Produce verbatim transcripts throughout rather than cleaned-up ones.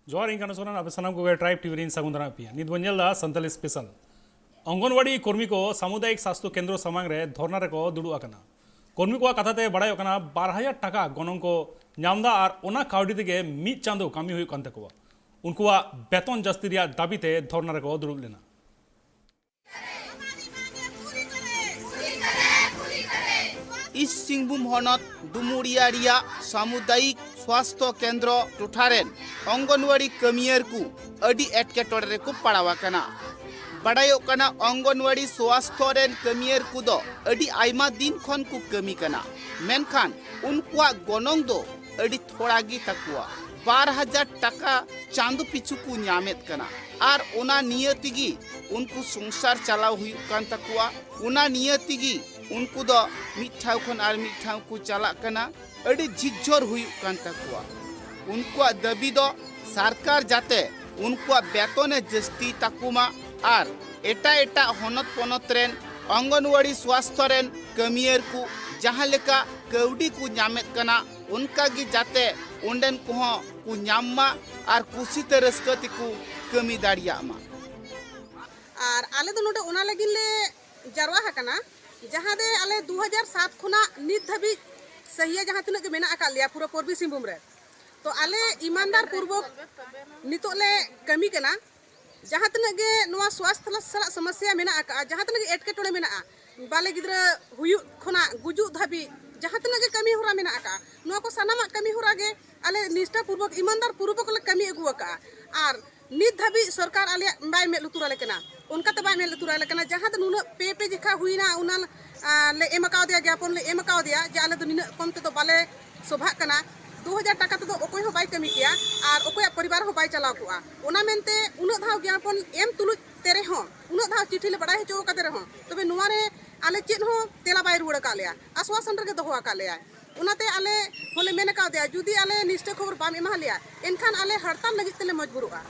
ᱡᱚᱦᱟᱨ, ᱤᱧ ᱠᱟᱱᱟ ᱥᱚᱨᱮᱱ, ᱟᱯᱮ ᱥᱟᱱᱟᱢ ᱠᱚᱜᱮ ᱴᱨᱟᱭᱤᱵᱽ ᱴᱤᱵᱷᱤ ᱨᱤᱧ ᱥᱟᱹᱜᱩᱱ ᱫᱟᱨᱟᱢ ᱯᱮᱭᱟ᱾ ᱱᱤᱛ ᱵᱚᱱ ᱧᱮᱞ ᱮᱫᱟ ᱥᱟᱱᱛᱟᱞᱤ ᱥᱯᱮᱥᱟᱞ᱾ ᱚᱝᱜᱚᱱᱣᱟᱲᱤ ᱠᱚᱨᱢᱤ ᱠᱚ ᱥᱟᱢᱩᱫᱟᱭᱤᱠ ᱥᱟᱥᱛᱷᱚ ᱠᱮᱱᱫᱨᱚ ᱥᱟᱢᱟᱝ ᱨᱮ ᱫᱷᱚᱨᱱᱟ ᱨᱮᱠᱚ ᱫᱩᱲᱩᱵ ᱟᱠᱟᱱᱟ᱾ ᱠᱚᱨᱢᱤ ᱠᱚᱣᱟᱜ ᱠᱟᱛᱷᱟ ᱛᱮ ᱵᱟᱲᱟᱭᱚᱜ ᱠᱟᱱᱟ, ᱵᱟᱨ ᱦᱟᱡᱟᱨ ᱴᱟᱠᱟ ᱜᱚᱱᱚᱝ ᱠᱚ ᱧᱟᱢ ᱮᱫᱟ ᱟᱨ ᱚᱱᱟ ᱠᱟᱹᱣᱰᱤ ᱛᱮᱜᱮ ᱢᱤᱫ ᱪᱟᱸᱫᱚ ᱠᱟᱹᱢᱤ ᱦᱩᱭᱩᱜ ᱠᱟᱱ ᱛᱟᱠᱚᱣᱟ᱾ ᱩᱱᱠᱩᱣᱟᱜ ᱵᱮᱛᱚᱱ ᱡᱟᱹᱥᱛᱤ ᱨᱮᱭᱟᱜ ᱫᱟᱹᱵᱤ ᱛᱮ ᱫᱷᱚᱨᱱᱟ ᱨᱮᱠᱚ ᱫᱩᱲᱩᱵ ᱞᱮᱱᱟ᱾ ᱤᱥᱴ ᱥᱤᱝᱵᱷᱩᱢ ᱦᱚᱱᱚᱛ ᱰᱩᱢᱩᱨᱤᱭᱟ ᱨᱮᱭᱟᱜ ᱥᱟᱢᱩᱫᱟᱭᱤᱠ ᱥᱣᱟᱥᱛᱷᱚ ᱠᱮᱱᱫᱨᱚ ᱴᱚᱴᱷᱟ ᱨᱮᱱ ᱚᱝᱜᱚᱱᱣᱟᱲᱤ ᱠᱟᱹᱢᱤᱭᱟᱹᱨ ᱠᱚ ᱟᱹᱰᱤ ᱮᱴᱠᱮᱴᱚᱬᱮ ᱨᱮᱠᱚ ᱯᱟᱲᱟᱣ ᱟᱠᱟᱱᱟ᱾ ᱵᱟᱰᱟᱭᱚᱜ ᱠᱟᱱᱟ, ᱚᱝᱜᱚᱱᱣᱟᱲᱤ ᱥᱣᱟᱥᱛᱷᱚ ᱨᱮᱱ ᱠᱟᱹᱢᱤᱭᱟᱹᱨ ᱠᱚᱫᱚ ᱟᱹᱰᱤ ᱟᱭᱢᱟ ᱫᱤᱱ ᱠᱷᱚᱱ ᱠᱚ ᱠᱟᱹᱢᱤ ᱠᱟᱱᱟ, ᱢᱮᱱᱠᱷᱟᱱ ᱩᱱᱠᱩᱣᱟᱜ ᱜᱚᱱᱚᱝ ᱫᱚ ᱟᱹᱰᱤ ᱛᱷᱚᱲᱟ ᱜᱮ ᱛᱟᱠᱚᱣᱟ᱾ ᱵᱟᱨ ᱦᱟᱡᱟᱨ ᱴᱟᱠᱟ ᱪᱟᱸᱫᱚ ᱯᱤᱪᱷᱩ ᱠᱚ ᱧᱟᱢᱮᱫ ᱠᱟᱱᱟ ᱟᱨ ᱚᱱᱟ ᱱᱤᱭᱟᱹ ᱛᱮᱜᱮ ᱩᱱᱠᱩ ᱥᱚᱝᱥᱟᱨ ᱪᱟᱞᱟᱣ ᱦᱩᱭᱩᱜ ᱠᱟᱱ ᱛᱟᱠᱚᱣᱟ᱾ ᱚᱱᱟ ᱱᱤᱭᱟᱹ ᱛᱮᱜᱮ ᱩᱱᱠᱩ ᱫᱚ ᱢᱤᱫ ᱴᱷᱟᱶ ᱠᱷᱚᱱ ᱟᱨ ᱢᱤᱫ ᱴᱷᱟᱶ ᱠᱚ ᱪᱟᱞᱟᱜ ᱠᱟᱱᱟ᱾ ᱟᱹᱰᱤ ᱡᱷᱤᱠᱡᱷᱚᱨ ᱦᱩᱭᱩᱜ ᱠᱟᱱ ᱛᱟᱠᱚᱣᱟ᱾ ᱩᱱᱠᱩᱣᱟᱜ ᱫᱟᱹᱵᱤ ᱫᱚ ᱥᱚᱨᱠᱟᱨ ᱡᱟᱛᱮ ᱩᱱᱠᱩᱣᱟᱜ ᱵᱮᱛᱚᱱ ᱮ ᱡᱟᱹᱥᱛᱤ ᱛᱟᱠᱚ ᱢᱟ ᱟᱨ ᱮᱴᱟᱜ ᱮᱴᱟᱜ ᱦᱚᱱᱚᱛ ᱯᱚᱱᱚᱛ ᱨᱮᱱ ᱚᱝᱜᱚᱱᱣᱟᱲᱤ ᱥᱣᱟᱥᱛᱷᱚ ᱨᱮᱱ ᱠᱟᱹᱢᱤᱭᱟᱹᱨ ᱠᱚ ᱡᱟᱦᱟᱸ ᱞᱮᱠᱟ ᱠᱟᱹᱣᱰᱤ ᱠᱚ ᱧᱟᱢᱮᱫ ᱠᱟᱱᱟ, ᱚᱱᱠᱟ ᱜᱮ ᱡᱟᱛᱮ ᱚᱸᱰᱮᱱ ᱠᱚᱦᱚᱸ ᱠᱚ ᱧᱟᱢ ᱢᱟ ᱟᱨ ᱠᱩᱥᱤ ᱛᱮ ᱨᱟᱹᱥᱠᱟᱹ ᱛᱮᱠᱚ ᱠᱟᱹᱢᱤ ᱫᱟᱲᱮᱭᱟᱜ ᱢᱟ᱾ ᱟᱨ ᱟᱞᱮ ᱫᱚ ᱱᱚᱰᱮ ᱚᱱᱟ ᱞᱟᱹᱜᱤᱫ ᱞᱮ ᱡᱟᱨᱣᱟ ᱟᱠᱟᱱᱟ, ᱡᱟᱦᱟᱸ ᱫᱚ ᱟᱞᱮ ᱫᱩ ᱦᱟᱡᱟᱨ ᱥᱟᱛ ᱠᱷᱚᱱᱟᱜ ᱱᱤᱛ ᱫᱷᱟᱹᱵᱤᱡ ᱥᱟᱹᱦᱤᱭᱟ ᱡᱟᱦᱟᱸ ᱛᱤᱱᱟᱹᱜ ᱜᱮ ᱢᱮᱱᱟᱜ ᱟᱠᱟᱫ ᱞᱮᱭᱟ ᱯᱩᱨᱟᱹ ᱯᱩᱨᱵᱤ ᱥᱤᱝᱵᱷᱩᱢ ᱨᱮ, ᱛᱚ ᱟᱞᱮ ᱤᱢᱟᱱᱫᱟᱨ ᱯᱩᱨᱵᱚᱠ ᱱᱤᱛᱚᱜ ᱞᱮ ᱠᱟᱹᱢᱤ ᱠᱟᱱᱟ᱾ ᱡᱟᱦᱟᱸ ᱛᱤᱱᱟᱹᱜ ᱜᱮ ᱱᱚᱣᱟ ᱥᱣᱟᱥᱛᱷ ᱥᱟᱞᱟᱜ ᱥᱚᱢᱚᱥᱥᱟ ᱢᱮᱱᱟᱜ ᱟᱠᱟᱫᱼᱟ, ᱡᱟᱦᱟᱸ ᱛᱤᱱᱟᱹᱜ ᱜᱮ ᱮᱴᱠᱮᱴᱚᱬᱮ ᱢᱮᱱᱟᱜᱼᱟ, ᱵᱟᱞᱮ ᱜᱤᱫᱽᱨᱟᱹ ᱦᱩᱭᱩᱜ ᱠᱷᱚᱱᱟᱜ ᱜᱩᱡᱩᱜ ᱫᱷᱟᱹᱵᱤᱡ ᱡᱟᱦᱟᱸ ᱛᱤᱱᱟᱹᱜ ᱜᱮ ᱠᱟᱹᱢᱤ ᱦᱚᱨᱟ ᱢᱮᱱᱟᱜ ᱟᱠᱟᱫᱼᱟ, ᱱᱚᱣᱟ ᱠᱚ ᱥᱟᱱᱟᱢᱟᱜ ᱠᱟᱹᱢᱤ ᱦᱚᱨᱟ ᱜᱮ ᱟᱞᱮ ᱱᱤᱥᱴᱷᱟ ᱯᱩᱨᱵᱚᱠ ᱤᱢᱟᱱᱫᱟᱨ ᱯᱩᱨᱵᱚᱠ ᱞᱮ ᱠᱟᱹᱢᱤ ᱟᱹᱜᱩ ᱟᱠᱟᱫᱼᱟ᱾ ᱟᱨ ᱱᱤᱛ ᱫᱷᱟᱹᱵᱤᱡ ᱥᱚᱨᱠᱟᱨ ᱟᱞᱮᱭᱟᱜ ᱵᱟᱭ ᱢᱮᱫ ᱞᱩᱛᱩᱨ ᱟᱞᱮ ᱠᱟᱱᱟ, ᱚᱱᱠᱟᱛᱮ ᱵᱟᱭ ᱢᱮᱫ ᱞᱩᱛᱩᱨ ᱟᱞᱮ ᱠᱟᱱᱟ᱾ ᱡᱟᱦᱟᱸ ᱫᱚ ᱱᱩᱱᱟᱹᱜ ᱯᱮ ᱯᱮ ᱡᱮᱠᱷᱟ ᱦᱩᱭᱱᱟ, ᱚᱱᱟ ᱟᱸ, ᱞᱮ ᱮᱢ ᱟᱠᱟᱣᱫᱮᱭᱟ, ᱜᱮᱭᱟᱯᱚᱱ ᱞᱮ ᱮᱢ ᱟᱠᱟᱣᱫᱮᱭᱟ ᱡᱮ ᱟᱞᱮ ᱫᱚ ᱱᱤᱱᱟᱹᱜ ᱠᱚᱢ ᱛᱮᱫᱚ ᱵᱟᱞᱮ ᱥᱚᱵᱷᱟᱜ ᱠᱟᱱᱟ᱾ ᱫᱩ ᱦᱟᱡᱟᱨ ᱴᱟᱠᱟ ᱛᱮᱫᱚ ᱚᱠᱚᱭ ᱦᱚᱸ ᱵᱟᱭ ᱠᱟᱹᱢᱤ ᱠᱮᱭᱟ ᱟᱨ ᱚᱠᱚᱭᱟᱜ ᱯᱚᱨᱤᱵᱟᱨ ᱦᱚᱸ ᱵᱟᱭ ᱪᱟᱞᱟᱣ ᱠᱚᱜᱼᱟ᱾ ᱚᱱᱟ ᱢᱮᱱᱛᱮ ᱩᱱᱟᱹᱜ ᱫᱷᱟᱣ ᱜᱮᱭᱟᱯᱚᱱ ᱮᱢ ᱛᱩᱞᱩᱡ ᱛᱮ ᱨᱮᱦᱚᱸ, ᱩᱱᱟᱹᱜ ᱫᱷᱟᱣ ᱪᱤᱴᱷᱤ ᱞᱮ ᱵᱟᱲᱟᱭ ᱦᱚᱪᱚ ᱟᱠᱟᱫᱮ ᱨᱮᱦᱚᱸ, ᱛᱚᱵᱮ ᱱᱚᱣᱟ ᱨᱮ ᱟᱞᱮ ᱪᱮᱫ ᱦᱚᱸ ᱛᱮᱞᱟ ᱵᱟᱭ ᱨᱩᱣᱟᱹᱲ ᱟᱠᱟᱫ ᱞᱮᱭᱟ, ᱟᱥᱣᱟᱥᱚᱱ ᱨᱮᱜᱮ ᱫᱚᱦᱚ ᱟᱠᱟᱫ ᱞᱮᱭᱟᱭ᱾ ᱚᱱᱟᱛᱮ ᱟᱞᱮ ᱦᱚᱸᱞᱮ ᱢᱮᱱ ᱟᱠᱟᱣᱫᱮᱭᱟ, ᱡᱩᱫᱤ ᱟᱞᱮ ᱱᱤᱥᱴᱟᱹ ᱠᱷᱚᱵᱚᱨ ᱵᱟᱢ ᱮᱢᱟ ᱞᱮᱭᱟ, ᱮᱱᱠᱷᱟᱱ ᱟᱞᱮ ᱦᱟᱲᱛᱟᱞ ᱞᱟᱹᱜᱤᱫ ᱛᱮᱞᱮ ᱢᱚᱡᱽᱵᱩᱨᱚᱜᱼᱟ᱾